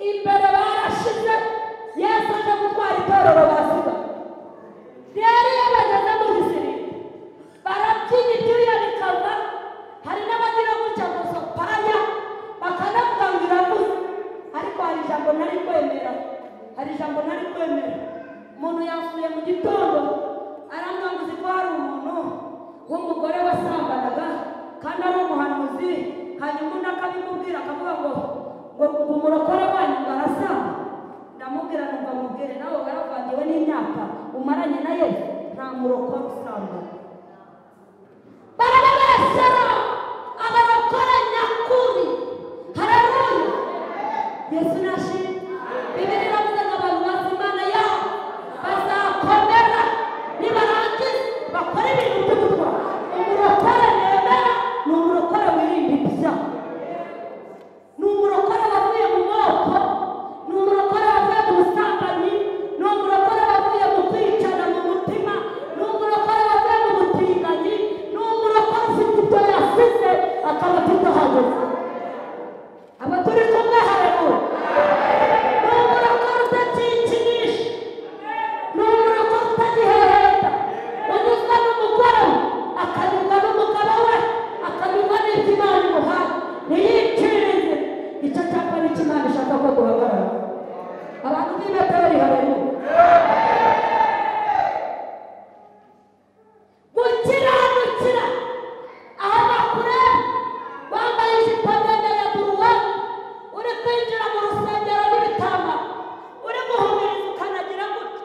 imbere barashize. Yesu aje gutwara itorero basiga. Rero iyo bageze mu gisirikare barabyina ibyuya bikava, hari n'abagira gutya ngo sopaya bakanavuga ngo iravuze. Ariko hari ijambo ntari kwemera, hari ijambo ntari kwemera. Umuntu yansuye mu gitondo arambwira ngo uzi ko hari umuntu w'umugore wasambanaga kandi ari umuhanuzi, hanyuma undi akabimubwira akavuga ngo ngo umurokore wanyu ngo arasamba. Ndamubwira numva mubwire nawe waravangiwe n'imyaka umaranye na Yesu, nta murokore usambana. Barababesera abarokore nyakuri. Haleluya. Yesu nashimwe. Bibiliya iravuze ngo abantu bazi Imana yabo bazakomera, nibarangiza bakore ibintu by'ubutwari. Umurokore nemera ni umurokore wirinda ibyaha, ni umurokore wavuye mu moko, ni umurokore wavuye mu busambanyi, ni umurokore wavuye mu kwicana mu mutima, ni umurokore wavuye mu butinganyi, ni umurokore ufite ibyo yasize akaba afite aho ageze. Aba turi kumwe, haleluya. Ni umurokore utakikinisha, ni umurokore utagiheheta, unyuzwa n'umugore we, akanyurwa n'umugabo we, akanyurwa n'ibyo Imana imuhaye, ntiyicirize. Icyo cyapa ni cyo Imana ishaka ko duhagarara. Abantu b'i Beteli, haleluya. Gukiranukira aho bakureba, wambaye ijipo ndende ya buruwa, uri kwinjira mu rusengero n'ibitambaro, uri guhumiriza ukanagira gutya.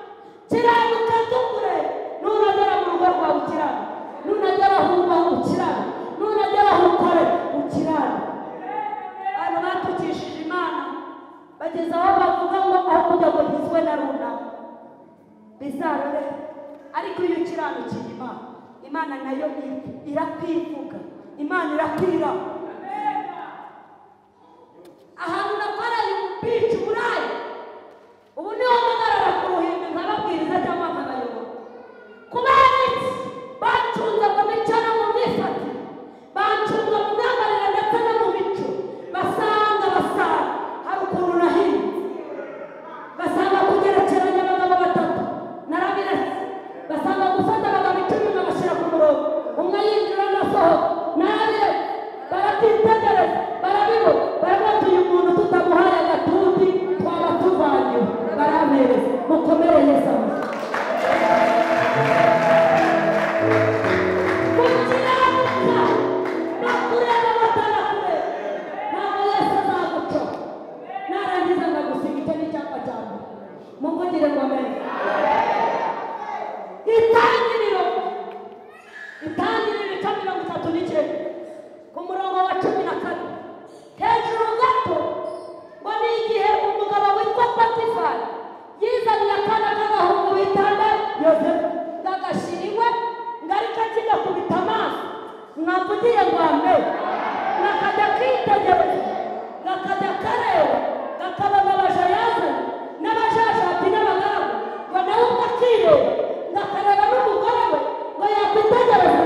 Kiranuka tukureba, nunagera mu rugo rwawe ukiranuka, nunagera aho uba ukiranuka, nunagera aho ukorera ukiranuka. Abantu batukishije Imana bageze aho bavuga ngo aho kujya ngo nkizwe na runaka bizarore. Ariko iyo ukiranukiye Imana, Imana nayo irakwivuga, Imana irakwira. Ahantu nakoreye ububici burayi, ubu niho mpagarara ku ruhimbi nkababwiriza cyangwa nkabayobora. Kubera iki? Bancunze mu mico no mu myifatire, bancunga mu myambarire ndetse no mu mico, basanga hari ukuntu nahinze, basanga kugerekeranya abagabo batatu narabiretse, basanga gufata abagabo 10 nkabashyira ku murongo, umwe yinjira anasohoka, narabiretse. kitegereza gakajya kareba gakabona abaja yazanye n'abajajati n'abagaragu ngo nawe ubwo akireba ngakareba n'umugore we ngo yakwitegereza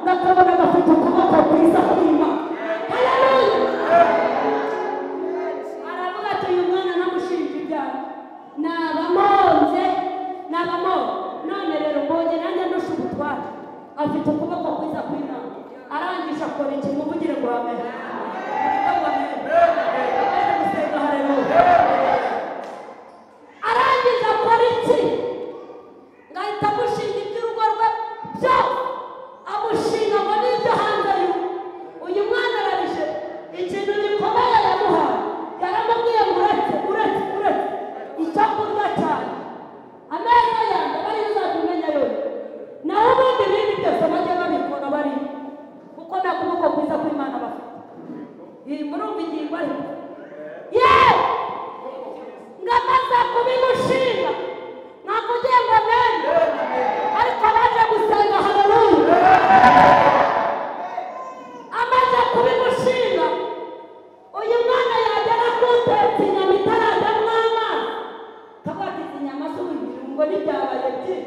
ngakabona gafite ukuboko kwiza kw'Imana. Haleluya! Aravuga ati uyu mwana namushinja ibyaha nabamonze nabamo none rero mbonye nanjye ndusha ubutware afite ukuboko kwiza kw'Imana. Arangije akora iki? Muvugire ngo amen. Abaje gusenga haleluya. Arangije akora iki? Ngahita amushinga iby'urugo rwe byose, amushinga ngo n'ibyo hanze y'urugo. Uyu mwana ararije ikintu gikomeye yamuhaye, yaramubwiye ngo uretse uretse uretse icyo kurya cyane ameza yanjye aba ariyo uzajya umenya yose, naho ubundi ibindi byose bajya babikora bari kuko nta kuboko kwiza kw'Imana bafite. Iyi murumva ingingo ariko yewe ngamaze kubimushinga nakugiye ngo amen, ariko abaje gusenga haleluya. Amaze kubimushinga uyu mwana yagera kutetse inyama itarajyamo amazi akavuga ati izi nyama z'ibirungo ntibyabaye byinshi,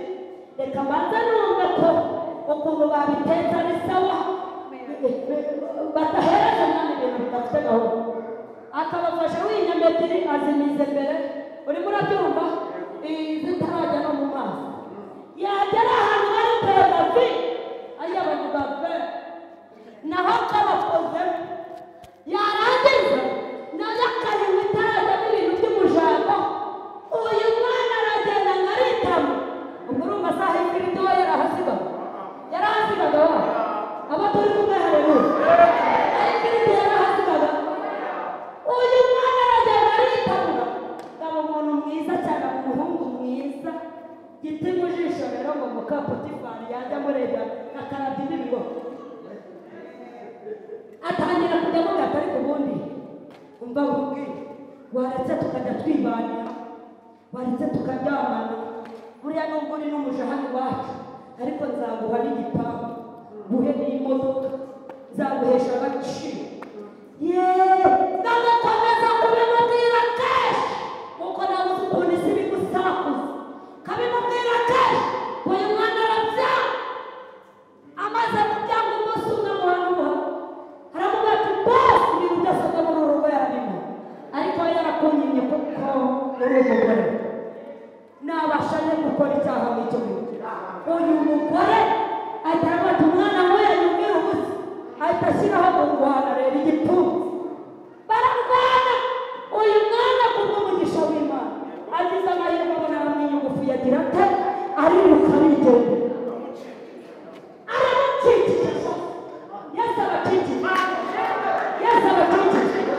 reka mbanze numve ko ukuntu babitetse ari sawa, badahereza umwana ibintu bidafite gahunda. Akabafasha w'inyama ebyiri azimiza imbere, urimo urabyumva zitarajya no mu mazi. Yagera ahantu bari kureba vi ajya bavuga ve naho akabakozemo, yarangiza nayo akayinywa itarajyamo ibintu by'umujambo. Uyu mwana aragenda nkaritama. Ubwo urumva saha ifiriti we yarahasigaga, yarahasigaga wa abo turi kumwe haleluya, ifiriti yarahasigaga. Uyu mwana aragenda aritamura, ngaba umuntu mwiza cyane, umuhungu mwiza giti mu jisho rero ngo muka Potifari yajya amureba akarabya ibigo, atangira kujya amuga ati ariko ubundi umva nkubwire, waretse tukajya twibanira, waretse tukaryamana, buriya nubwo uri n'umuja hano iwacu ariko nzaguha n'igipangu, nguhe n'imodoka, nzaguhesha agaciro. Yeee ndagakomeza kubimubwira kenshi kuko nawe uzi ukuntu isi ibigusakuza, kabimubwira kenshi. Uyu mwana arabyanga, amaze kubyanga umunsi umwe muhanuha aramubwira ati bose ibintu byose byo muri uru rugo yarabimpa, ariko yarakunyimye kuko uri umugore, nabasha ne gukora icyaha nk'icyo ngicyo. Uyu mugore ahita aravuga ati umwana we yanyumvira ubusa, ahita ashyiraho kurwana rero igipfunsi, bararwana. Uyu mwana kubw'umugisha w'Imana agize amahirwe abona aramwinyugufu yagira ate, ariruka arigendera, aramucikije. Yesu abacikije, Yesu abacikije,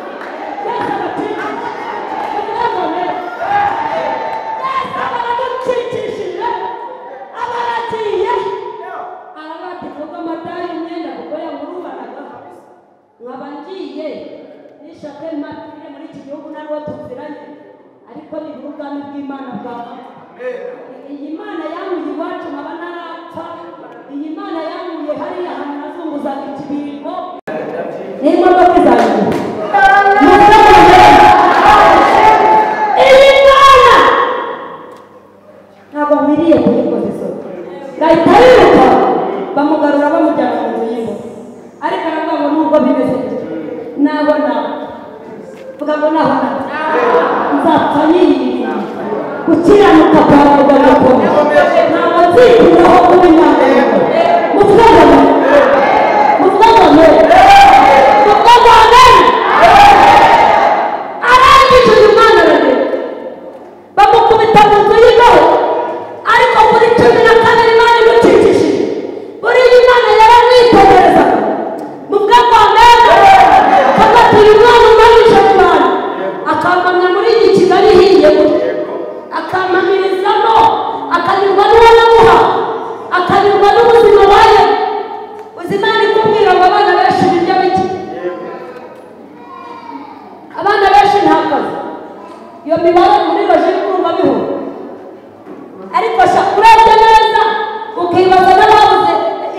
Yesu abacikije. Yesu abaramucikishije, abaragiye arabati kuko amataye imyenda kuko yamurubanaga, nkaba ngiye nishake mpapire muri iki gihugu n'uwo tuziranye, ariko nibura ubwami bw'Imana bwawe. Iyi Mana yankuye iwacu nkaba narapfa, iyi Mana yankuye hariya hantu nazunguzaga ikibingo n'imodoka izanjye. Iyi Mana ntabwo nkwiriye kuyikoza isoni. Gahita yiruka bamugarura bamujyana mu nzu y'imbohe, ariko aravuga ngo nubwo bimeze gutyo nabona, vuga ngo nabona nzapfa nyirinda gukiranuka kwawe bagakomeye, ntabwo nzikuraho kuba inyangamugayo. Muvuga ngo amen, muvuga ngo amen, muvuga ngo amen. Arangije uyu mwana aragenda bamukubita mu nzu y'imbohe, ariko kuri 12 Imana imucikishije. Buriya Imana yaramwitegerezaga, muvuga ngo amen, akavuga uyu mwana umarije mu bantu, akampamya muri iyi Kigali ihiye gutya, akampamirizamo, akanyurwa n'uwo namuha, akanyurwa n'ubuzima abayemo. Uzi Imana ikubwira ngo abana benshi birya bike, abana benshi nta kazi, iyo mibare muri logique urumva bihura, ariko sha urebye neza ukibaza n'ababuze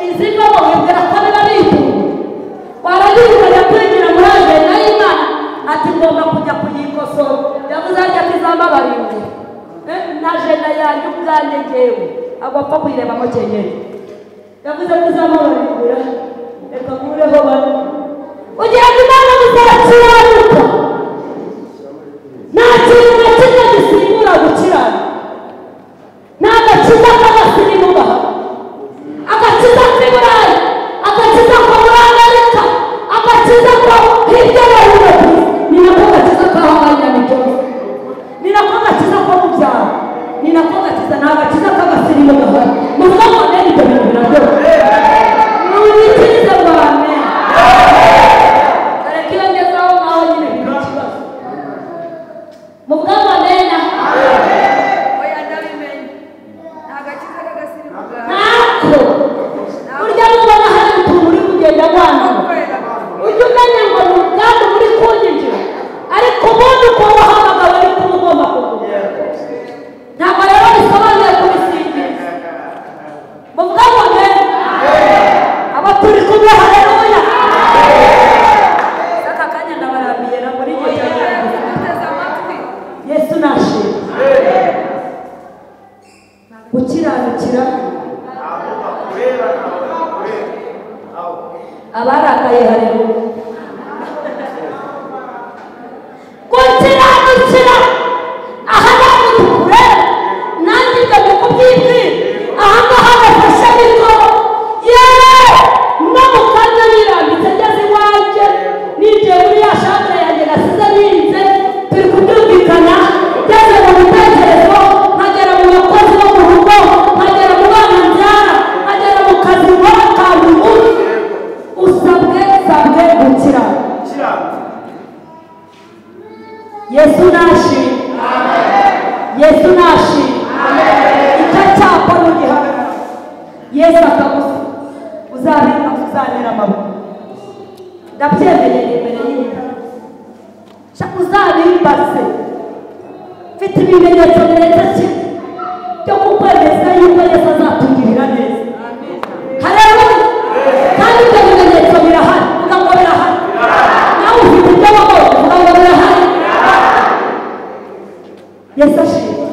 izivamo wibwira ko biba bitunga, warangiza ukajya kwinjira muri Ati ngomba kujya kuyikosora. Yavuze arya kizamba barindwi. Na jenda yanjye ubwanjye ngewe agwapfa kuyirebamo cyenyeri. Yavuze ko izamba barindwi. Reka nkureho bane. Ugira ngo Imana muzakiranuka. Nta kintu na kimwe gisimbura gukiranuka. Nta gakiza k'abasirimu gahari. Agakiza k'i Burayi, agakiza ko muri Amerika, agakiza ko hirya no hino ku isi. Ni nako gakiza k'aho Nyamijosi. Ni nako gakiza ko mu byaro. Ni nako gakiza, nta gakiza k'abasirimu gahari. Muvuga ngo nene ibyo bintu biraryoha. Munyikirize ngo amen. Dore ko iyo ngeze aho ngaho nyine biba ikibazo. Muvuga ngo nena. Oya ndabimenye. Nta gakiza k'agasirimu gahari. Ntako. Burya nubona hari utuntu uri kugenda wandura, ujye umenya ngo ni ubwandu buri kunyinjira, ariko ubundi uko wahamagawe niko uba ugomba kuguma. Ntabwo rero bisobanuye kubisingiriza. Muvuga ngo amen. Abo turi kumwe haleluya. Aka kanya ndabarambiye na muri igihe cya nyuma. Duteze amatwi. Yesu nashimwe. Gukiranukira abarakaye haleluya. Gukiranukira aha ntabwo tukureba, nanjye ibyo ndi kubyibwira. Aha ngaha bafashe mikoro, yewe no mu kanya nirambitse ngeze iwanjye, ninjiye muri ya shambure yanjye nasize ninze, turi kubyumvikana, ngeze mu bitekerezo, nkagera mu bakozi bo mu rugo, nkagera mu bana mbyara, nkagera mu kazi nkora ka buri munsi. Usabwe sabwe gukiranuka. Yesu nashimwe. Yesu nashimwe. Icyo cyapa nugihagarara, Yesu akagusa, uzabika uzanira amaboko. Ndabyemeye imbere y'Imana. Uzabimbaze. Mfite ibimenyetso birenze kimwe byo kukwemeza yuko Yesu azatugirira neza. Haleluya. Kandi ibyo bimenyetso birahari. Vuga ngo birahari. Nawe ufite ibyo wabonye, vuga ngo birahari. Yesu ashimwe.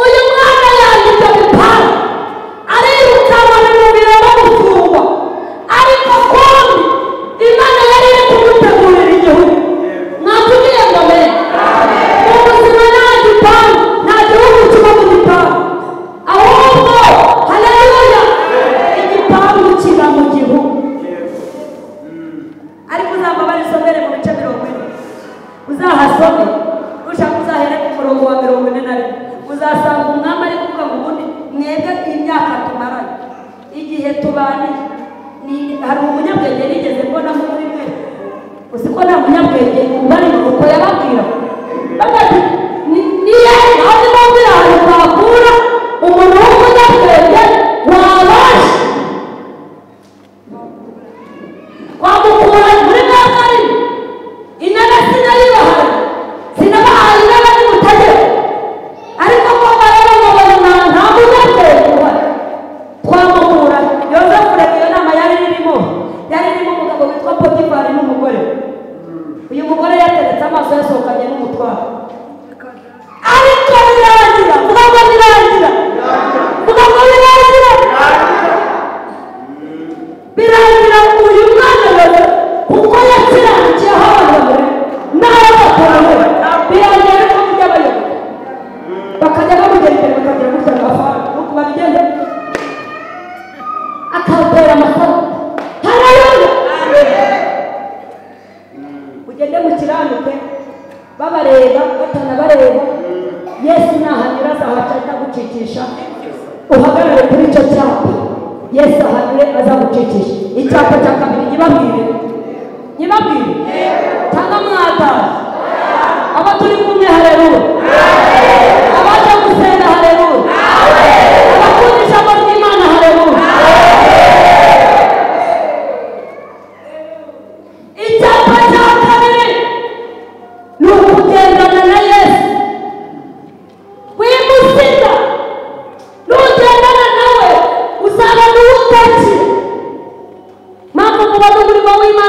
Uyu mwana yanditse bipangu, arirukanwa bimubira bamufungwa, ariko kumbi Imana yari iri kumutegurira igihugu. Mwatubwiye ngo amen. Mu buzima nta gipangu, nta gihugu kiba mu gipangu, ahubwo haleluya, igipangu kiba mu gihugu. Ariko uzambabare isomere mu bice 40, uzahasome, ushaka uzahere ku murongo wa 41, uzasanga umwami ari kuvuga ngo ubundi mwebwe imyaka tumaranye, igihe tubaniye, hari umunyabwenge nigeze mbonamo muri mwe, uzi ko nta munyabwenge ubari uko yababwira. Bavuga ati niyo aho mbabwira ahantu twakura umuntu w'umunyabwenge wabasha twamukura muri mwaka arimo. Intebe sinayibahaye, sinabahaye intebe n'umutegeko, ariko ko bareba ngo babona nta munyabwenge uhari, twamukura. Yozefu reka iyo nama yari irimo umugabo witwa Potifari n'umugore. Uyu mugore yateretse amaso yasohokanye n'umutwaro, ariko birangira, vuga ngo birangira, vuga ngo birangira, birangira uyu mwana Yozefu kuko yakiranukiye aho abantu bamureba n'aho batamureba, birangira ariko mujya bayobora, bakajya bamugera imbere bakagira gutya agafana nuko babigenza, akawutera amasaro. Haleluya. Ugende mukiranuke, babareba batanabareba, Yesu nahanyura azahaca atagucikisha. Uhagarare kuri icyo cyapa, Yesu ahanyure azagucikisha. Icyapa cya kabiri nyibabwire, nyibabwire cyangwa mwataha. Abo turi kumwe haleluya. Abaje gusenga haleluya. Abakunda ijambo ry'Imana haleluya. Icyapa cya kabiri ni ukugendana na Yesu. Wimusiga, nugendana nawe uzaba n'uwutakira. Mpamvu muba n'umurimo w'Imana.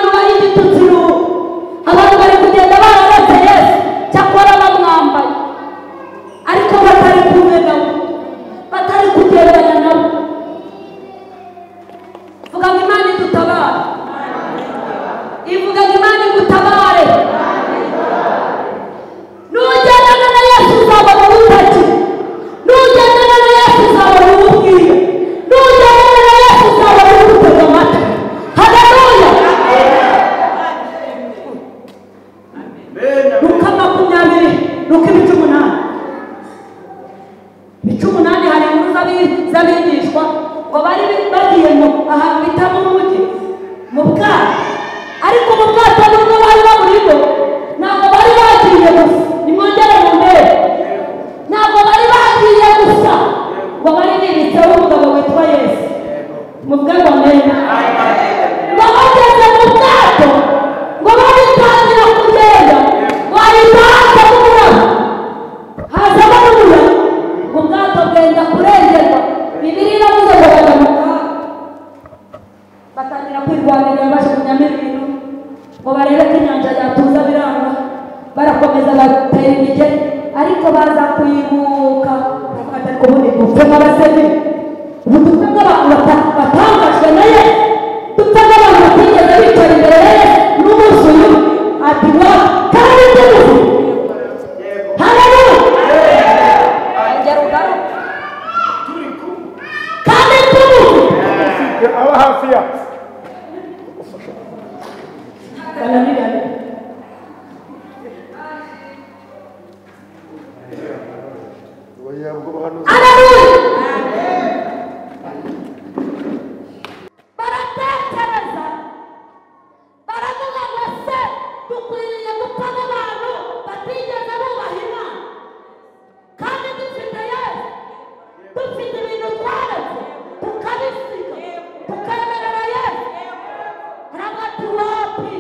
Ivuga ngo Imana igutabare. Nugendana na Yesu uzabona ubutaki. Nugendana na Yesu uzabona ububwira. Nugendana na Yesu uzabona ubutega amatwi. Haleluya. Luka 20, Luka 8. 8 hari inkuru z'abigishwa ngo bari bagiye mu ahantu bita mu mujyi mu bwato, ariko mu bwato nubwo bari baburimo ntabwo bari bagiye gusa. Nimwongere mu mbere, ntabwo bari bagiye gusa, ngo bari bibitseho umugabo witwa Yesu. Muvuge ngo amen. Ngo bageze mu bwato ngo babitangira kugenda, ngo hahita n'umuraba, hazamo n'umuraba, ngo ubwato bwenda kurengerwa. Bibiliya iravuze ngo bajya mu kaga, batangira kwirwanirira bajugunyamo ibintu ngo barebe ko inyanja yatuza, biranga. Barakomeza batera imigeri, ariko baza kuyibuka baravuga ati ariko ubundi dupfe nk'abasemi, ubu dupfe nk'abantu batangajwe na Yesu, dupfe nk'abantu batigeze bicara imbere ya Yesu n'umunsi uyu. Ati wa kandi tuzi. Haleluya. Kandi tuzi aba hafi yacu. Baratekereza baravuga ngo se dukwiriye gupfa nk'abantu batigeze bubaha Imana, kandi dufite Yesu, dufite ibintu twaretse tukabisiga tukemerera Yesu. Aravuga ati wapi,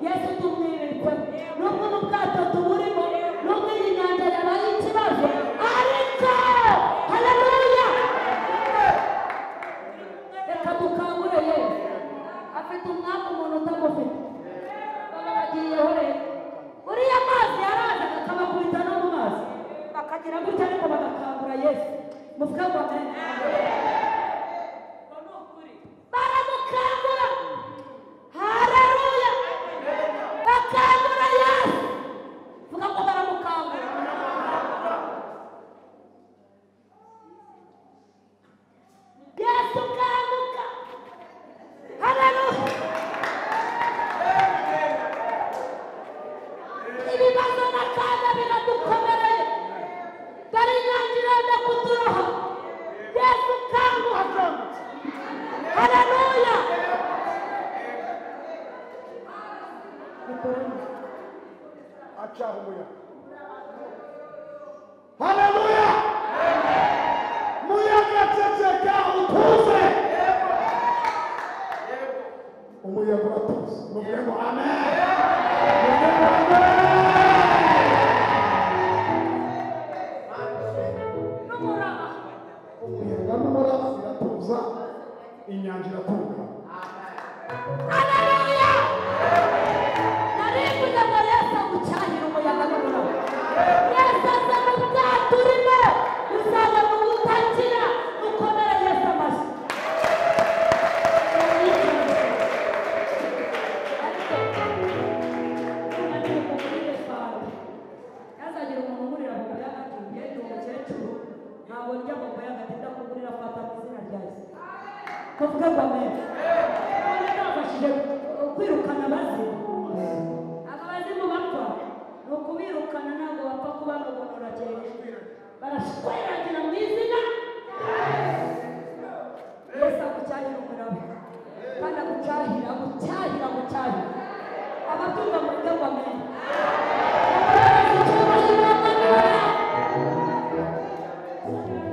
Yesu tumwibitse, nubwo ubu bwato tuburimo, nubwo iyi nyanja yabaye ikibazo, ariko haleluya, reka dukangure Yesu. Afite umwaka umuntu utamufite, baba bagiyeho rero. Uriya mazi yarazaga akabakubita no mu mazi, bakagira gutya, ariko bagakangura Yesu. Muvuge ngo amen. Baramukangura. Haleluya. Bakangura Yesu. Vuga ngo baramukangura. Yesu kanguka. Haleluya. Ibibazo n'akaga biradukomereye, dore inyanja irenda kuturoha. Yesu kanguka. Haleluya. Acaho umuyaga. Haleluya. Muyaga ceceka utuze. Umuyaga uratuze. Muvuge ngo amen. Muvuge ngo amen. N'umuraba. Umuyaga n'umuraba biratuza, inyanja iratunga. Haleluya. Narivuze ngo Yesu agucyahira umuyaga n'umuraba. Yesu aza mu bwato urimo, uzabona ubutakira, ukomere Yesu amashyi. Ntazagira umuntu ungurira bombo y'agati, njye ndi umukecuru, ntabwo ndya bombo y'agati, ndakugurira fanta mu izina rya Yesu. Muvuge ngo amen. None nabashije kwirukana abazimu. Aba bazimu bapfa ni ukubirukana, ntabwo bapfa kubanogonora cyane, barashweragira mu izina Yesu. Agucyahira umuraba, kandi agucyahira, agucyahira, agucyahira. Ababyumva muvuge ngo amen.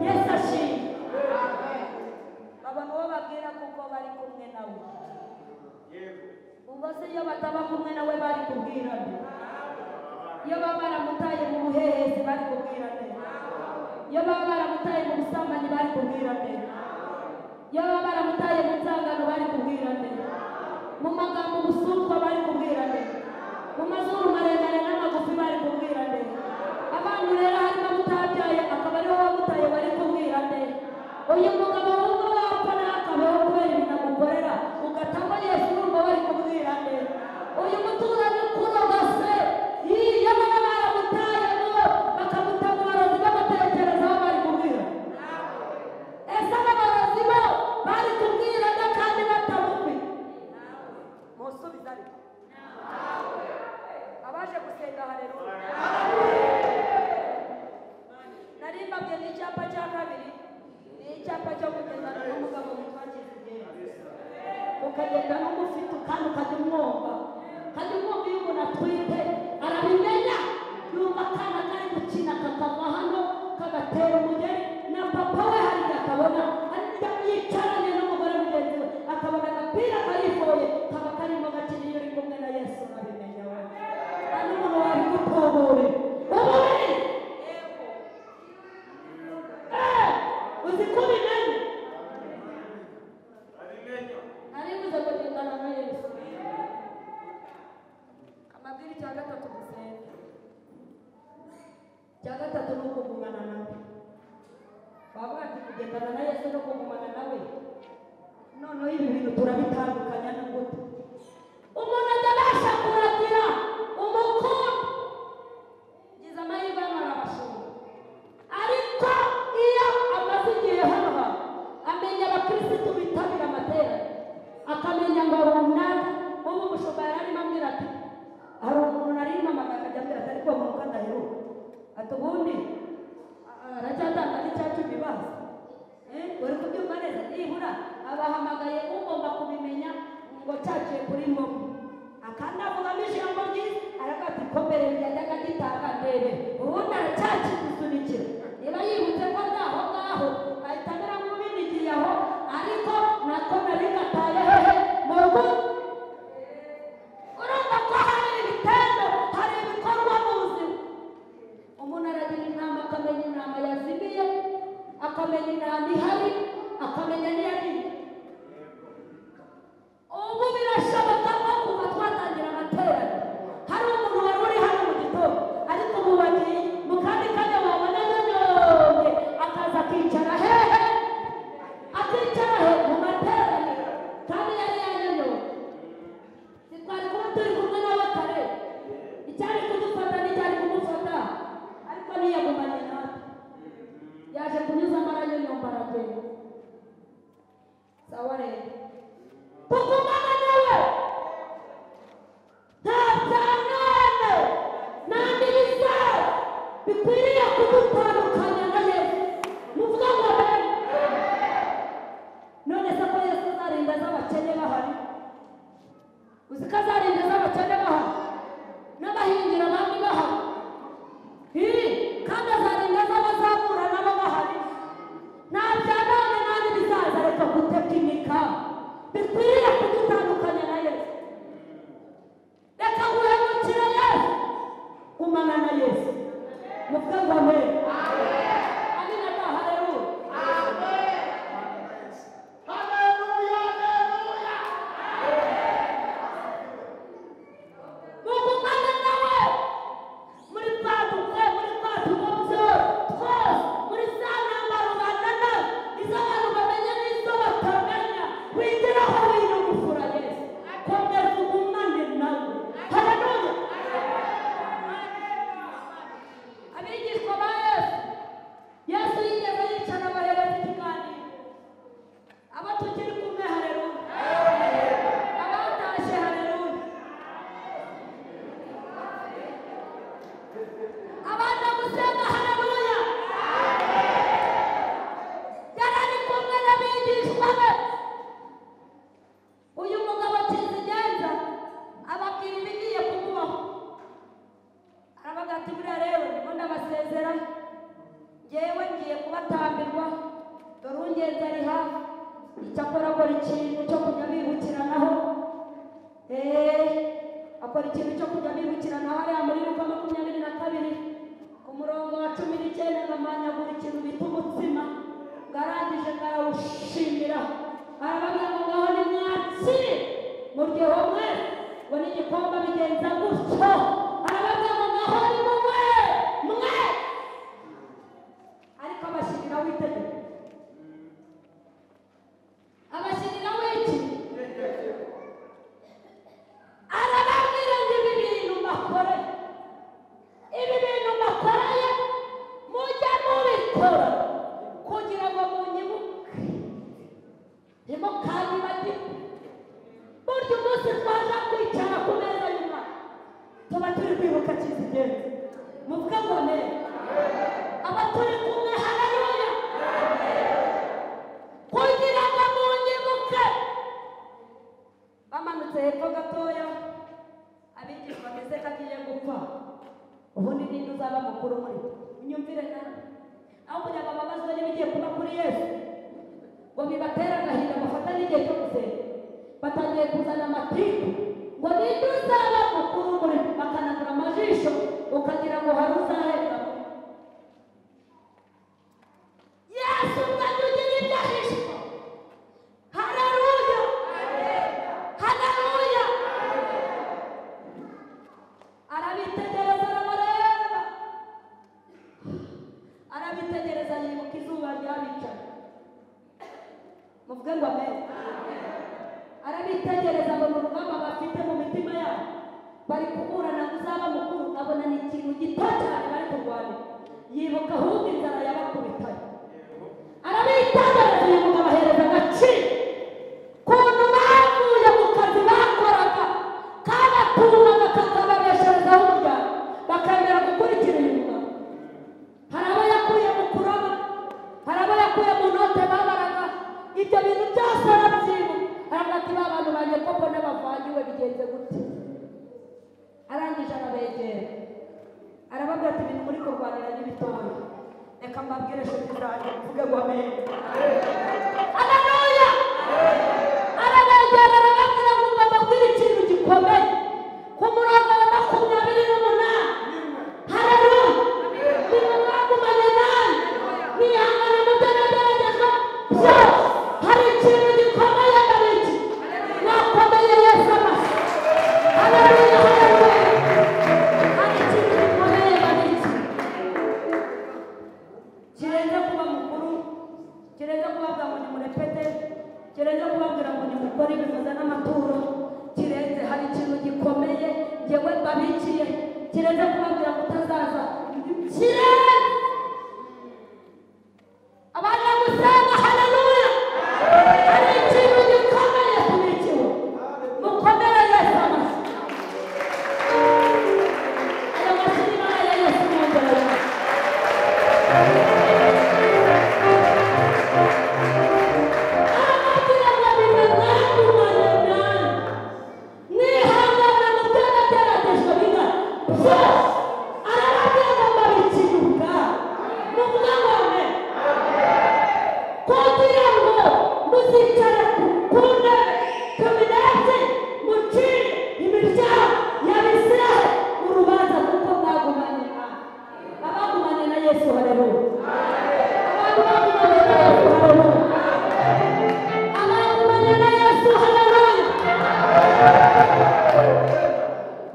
Yesu ashimwe. Babona uwo babwira kuko bari kumwe nawe. Ubwo se iyo bataba kumwe nawe bari kubwira nde? Iyo baba baramutaye mu buhehesi bari kubwira nde? Iyo baba baramutaye mu busambanyi bari kubwira nde? Iyo baba baramutaye mu nzangano bari kubwira nde? Mu magambo ubusutwa bari kubwira nde? Mu mazuru maremare n'amagufi bari kubwira nde? Abantu rero harimo mutabyaye akaba ariho wamutaye bari kubwira nde? Uyu mugabo wumva wapfa ntakabeho kubera ibintu amukorera, ugatamo Yesu, urumva bari kubwira nde? akamenya intama ihari, akamenya n'iyagiye. Ubu birashoboka ko kuva twatangira amateraniro hari umuntu wari uri hano mu gitondo, ariko ubu bagiye mu kandi kanya wabona nanone akaza akicara hehe, akicara he mu materaniro, kandi yari yanyoye. Twari kuba turi kumwe nawe kare, icyari kudufata n'icyari kumufata, ariko ntiyagumanye natwe, yaje kunyuzamo aranyonyomba aragenda. Sawa rero, tugumane nawe, nta bya none nta n'ibizaza bikwiriye kudutandukanya na Yesu. Muvuga ngo amen. None se ko Yesu azarinda z'abakene bahari? Uzi ko azarinda z'abakene bahari, n'abahingira abandi bahari, kandi azarinda z'abazamura nabo bahari. Nta bya none nta n'ibizaza, reka gutekinika bikwiriye kudutandukanya na Yesu. Reka guhemukira Yesu, gumana na Yesu. Muvuge ngo amen. Amina da, haleluya. Haleluya, haleluya. Mugumane nawe muri twa dukwe, muri twa tugobyo twose, muri za ntambaro banana, izo abantu bamenya n'izo batamenya, wigiraho winyugufura Yesu. Komeza ugumane nawe. Haleluya. Abigishwa ba Yesu, Yesu yigeze yicara abahereza ikiganiro. Abo tukiri kumwe, haleluya. Abatashye, haleluya. Abana gusenga, haleluya. Yari ari kumwe n'abigishwa be. Uyu mugabo Kizigenza ababwira ibigiye kumubaho, aravuga ati buriya rero ndimo ndabasezera, njyewe ngiye kubatambirwa, dore ungenzi ari hafi, icyakora akora ikintu cyo kujya bibukiranaho. Akora ikintu cyo kujya bibukiranaho hariya muri Luka 22 ku murongo wa 19, ngamanyagura ikintu bita umutsima, ngarangije ngarawushimira, arababwira ngo ngaho nimwakire muryoho mwe, ngo n'igikombe bigenza gutyo, arababwira ngo ngaho nimunywe mwe, ariko abashyiriraho itegeko, abashyiriraho iki? Arababwira ngo ibi bintu mbakoreye, ibi bintu mbakoreye mujye mubikora kugira ngo munyibuke, ntimukanyibagirwe. Burya umunsi twaza kwicara ku meza y'Umwami tuba turi kwibuka Kizigenza. Muvuge ngo amen. Aba turi kumwe, haleluya. Kugira ngo munyibuke. Bamanutse hepfo gatoya, abigishwa bameze ko agiye gupfa, ubundi ninde uzaba mukuru muri bo? Unyumvire nawe. Aho kugira ngo bababazwe n'ibigiye kuba kuri Yesu, ngo bibatere agahinda bafata n'igihe cyo gusenga, batangiye kuzana amatiku ngo ninde uzaba mukuru muri bo, bakanagura amajisho ukagira ngo hari uzahembwa. Yesu ubwanjye ugira ibyo ahishwa. Haleluya, haleluya. Arabitegereza, arabareba, arabitegereza, yibuka izuba ryabicaye. Muvuge ngo amen. Arabitegereza, abona urugamba bafite mu mitima yabo, bari kuburana ngo uzaba mukuru, abona ni ikintu gito cyane bari kurwanira, yibuka ahubwo inzara yabakubitaye. Arabitegereza, uyu mugabo ahereza agaciro kuntu bavuye mu kazi bakoraga kabatungaga kakababesherezaho umuryango, bakemera gukurikira uyu mugabo. Hari abo yakuye mu kuroba, hari abo yakuye mu note babaraga, ibyo bintu byose arabyibuka. Aravuga ati ba bantu banjye ko mbona bavangiwe bigenze gute? Arangije arabegera, arababwira ati ibintu muri kurwanira ni bitoya, reka mbabwire inshuti zanjye, mvuge ngo amen. Haleluya. Arabegera arababwira ngo mbabwire ikintu gikomeye. Ku murongo wa 28, haleluya. Nimwe mwagumanye nanjye, mwihangana mu byo mbabikiye kirenze kubabwira kutazaza kirenze abana gusenga haleluya hari ikintu gikomeye tubikiwe mukomere Yesu amashyi ayo mashyi ni aya Yesu mwongere arababwira ngo nimwe mwagumane nanjye mwihangana mu byo nageragejwe bingana byose arababwira ngo mbabikiye ubwabo muvuge ngo amen kugira ngo muzicare ku ntebe 12 mucire imiryango y'Abisirayeli urubanza kuko mwagumanye nawe. Abagumanye na Yesu haleluya. Abantu bagumanye na Yesu haleluya. Abagumanye na Yesu haleluya.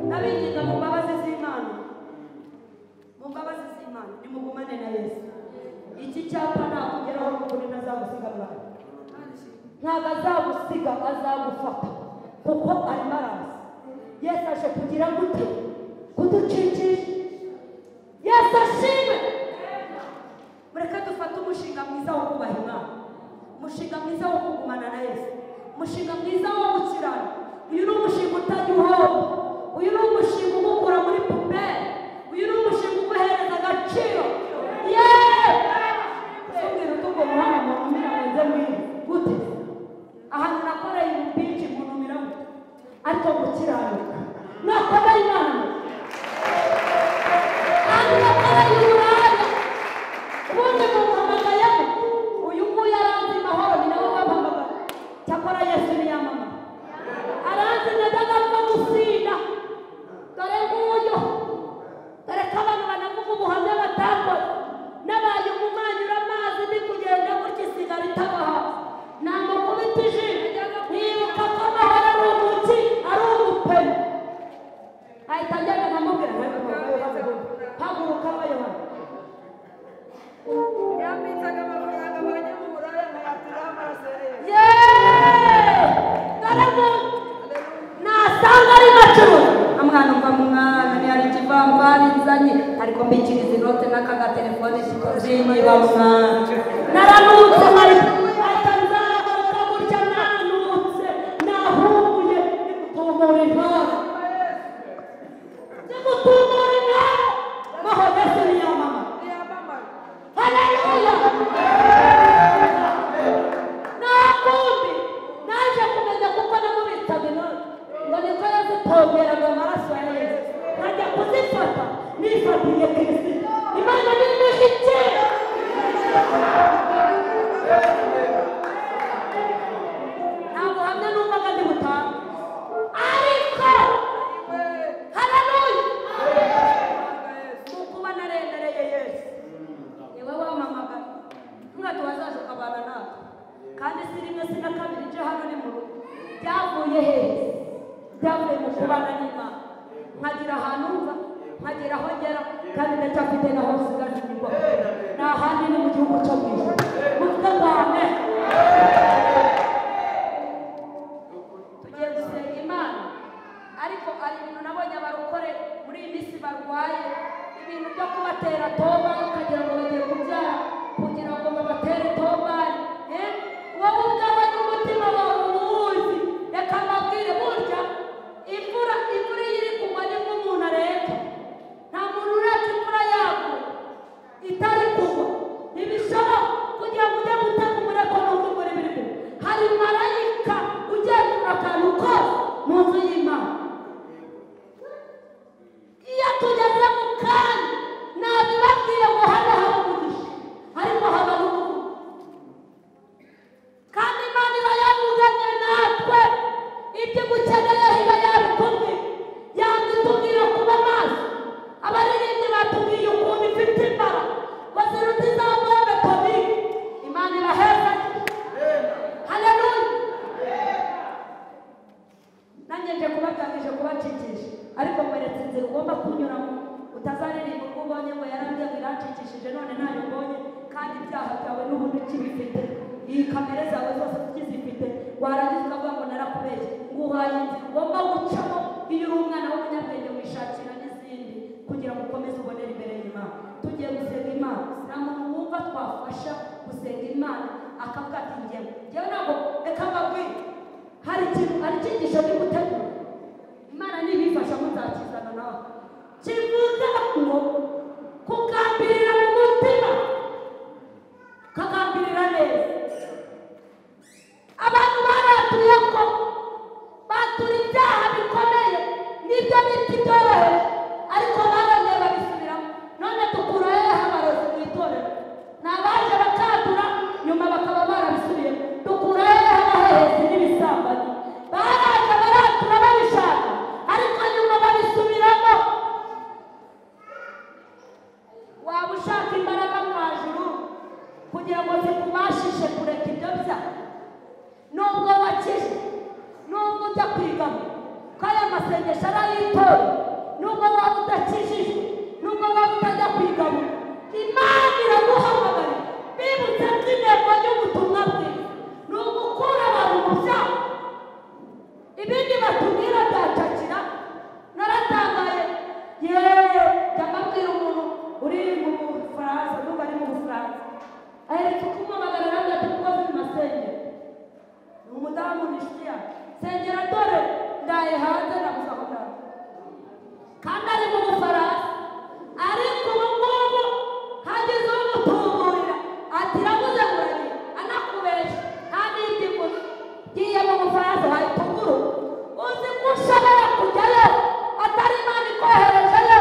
Ndabinginga mu mbabazi z'Imana, mu mbabazi z'Imana nimugumane na Yesu. Iki cyapa nakugeraho n'ukuri ntazagusiga mwana, ntabwo azagusiga, azagufata kuko arimo araza. Yesu aje kugira gute? Kuducikisha. Yesu ashime. Mureke dufate umushinga mwiza wo kubaha Imana, umushinga mwiza wo kugumana na Yesu, umushinga mwiza wo gukirana. Uyu ni umushinga utajya uhomba, uyu ni umushinga ugukura muri puberi, uyu ni umushinga uguhereza agaciro. Yeee! Umbwira utungo muhanga muntumira ngo nze mwire gute? Ahantu nakoreye ububinshi muntumira gute? Ariko gukiranuka nakoreye Imana, ahantu nakoreye uburaya ubundi mumpamagayemo uyu nguyu aranzi mahoro, ni nawe wampamagara. Cyakora Yesu niyamamara aranzi najyaga apfa gusinda, dore nguyu, dore ko abantu banavuga ubuhamya batakoze. Nabaye umumanyura amazi ndi kugenda gutya isigara itabaha, namukubita ijisho nkibuka ko amahoro ari umuki, ari umupeni. Ahita agenda nkamubwira haguruka Yohana. Yambitsaga amafaranga abonye mu buraya nkayatiraho amaraso ya Yesu. Yeee! Dore nguyu nasanga ari macuruza amwana umva mwana ntiyari ikivamvari nzanye ariko mbikiriza inote n'akagatelefone zinyiba mwana naranutse ahita nzamuka gutya nanutse nahumuye ndigutumura intore ndigutumura intore maho Yesu niyamamara. Niyamamara. Haleluya! Nta kundi naje kumenya kuko namubitsaga inoti ngo niko yazitongeraga amaraso ya Yesu, nkajya kuzifata nifatiye Kristo. Imana nimushyikire. Nta buhamya numvaga ndi butange, ariko haleluya, mu kuba naremereye Yesu niwe wampamagara mwati wazaje ukabana natwe, kandi si rimwe si na kabiri nje hano ni mu rugo. Byavuye hehe? Byavuye mu kubana n'Imana, nkagira ahantu mva, nkagira aho ngera, kandi ndacyafite naho nsigaje inyuma. Nta handi ni mu gihugu cyo mu ijuru. Muvuge ngo amen. Tugiye gusenga Imana, ariko hari ibintu nabonye abarokore muri iyi minsi barwaye, ibintu byo kubatera toba ukagira ngo bagiye kubyara kugira ngo babatere tobari. Wowe ubwawe n'umutima wawe uwuzi. Reka mbabwire, burya imvura iyo iri kugwa nibwo umuntu areka. Nta muntu ureka imvura yaguye itari kugwa, ntibishoboka kugira ngo ujye gutega umureko n'uko imvura iba iri kugwa. Hari marayika ugenzura akantu kose mu nzu y'Imana. Iyo tugeze mu kanya nabibabwiye ngo hano haba umugisha, ariko haba n'umuvumo. Kandi Imana iba yavuganye natwe, ibyo igukeneye iba yabikubwiye, yanga itubwira kuba maso. Abaririmbyi batubwiye ukuntu ifite imbaraga ngo ziruta iza bombe atomike. Imana ibaheza. Haleluya! Nanjye nje kubaganije kubacikisha, ariko nkweretse inzira ugomba kunyuramo utazaririmba ubwo ubonye ngo yarambwiye ngo irancikishije none ntayo mbonye, kandi ibyaha byawe n'ubundi ukibifite, iyi kamere zawe zose ukizifite, warangiza ukavuga ngo narakubeshye. Nguhaye inzira ugomba gucamo. Iyo uri umwana w'umunyabwenge wishakira bafasha gusenga Imana akavuga ati ngewe ngewe ntabwo reka mbabwire hari ikintu hari icyigisho ndi gutegura Imana nibifasha muzakizana nawe kivuga ngo kugambirira mu mutima kagambirira neza abantu baratuye ko batura ibyaha bikomeye n'ibyo bita ibyoroheje ariko barongeye babisubiramo none dukura hehe abarozi mu itorero ni abaje bakatura nyuma bakaba barabisubiyemo dukura hehe abahehesi n'ibisambanyi baraje baratura babishaka ariko nyuma babisubiramo waba ushaka imbaraga mvajuru kugira ngo zikubashishe kureka ibyo byaha nubwo wakije nubwo ujya kwigamo ko aya masengesho ari ay'itorero nubwo waba udakijijwe nubwo waba utajya kwigamo Imana iraguhamagara bibutse ko intego y'ubutumwa bwiza ni ugukura abantu mu byaha ibindi batubwira byacakira naratangaye yeee jya mbabwira umuntu uri mu Bufaransa nubwo ari mu Bufaransa aheretse kumuhamagara arambwira ati mukozi mu masengero ni umudamu ni inshuti yanjye sengera dore ndaye hanze nabuze aho ndaye kandi ari mu Bufaransa ariko ubu ngubu hagize umutuburira ati iravuze ngo uragiye anakubeshya nta n'ibyo ivuze ngiye mu Bufaransa wahita uguruka uzi ko ushobora kujyayo atari Imana ikoherejeyo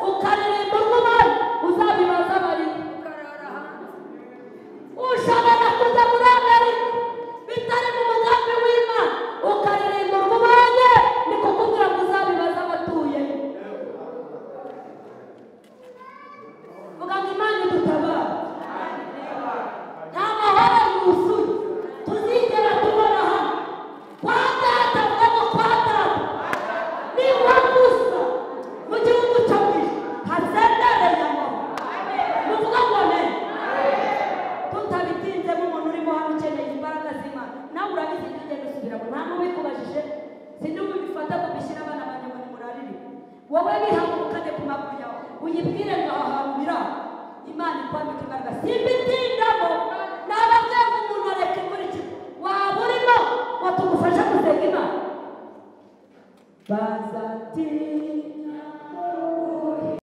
ukaririmba urw'umwami uzabibaza abarimo ushobora kujya muri Amerika bitari mu mugambi w'Imana ukaririmba urw'ubonye ni kukubwira ngo uzabibaze abatuyeyo vuga ngo Imana idutabare nta mahoro yuzuye tuzigera tubona hano kwa data vuga ngo kwa data ni ho gusa mu gihugu cyo mu ijuru hasendereye amahoro muvuga ngo amen tutabitinzemo umuntu urimo hano ukeneye imbaraga z'Imana nawe urabizi ibyo ugenda usubiramo nta n'ubikubajije sindi ubifata ngo mbishyire abana banjye ngo nimurarire wowe bihagurukane ku maguru yawe uyibwire ngo aha hantu biri aho Imana ikwambika imbaraga simbitindamo nababwiye ngo umuntu areka inkurikije waba urimo ngo tugufashe gusenga Imana.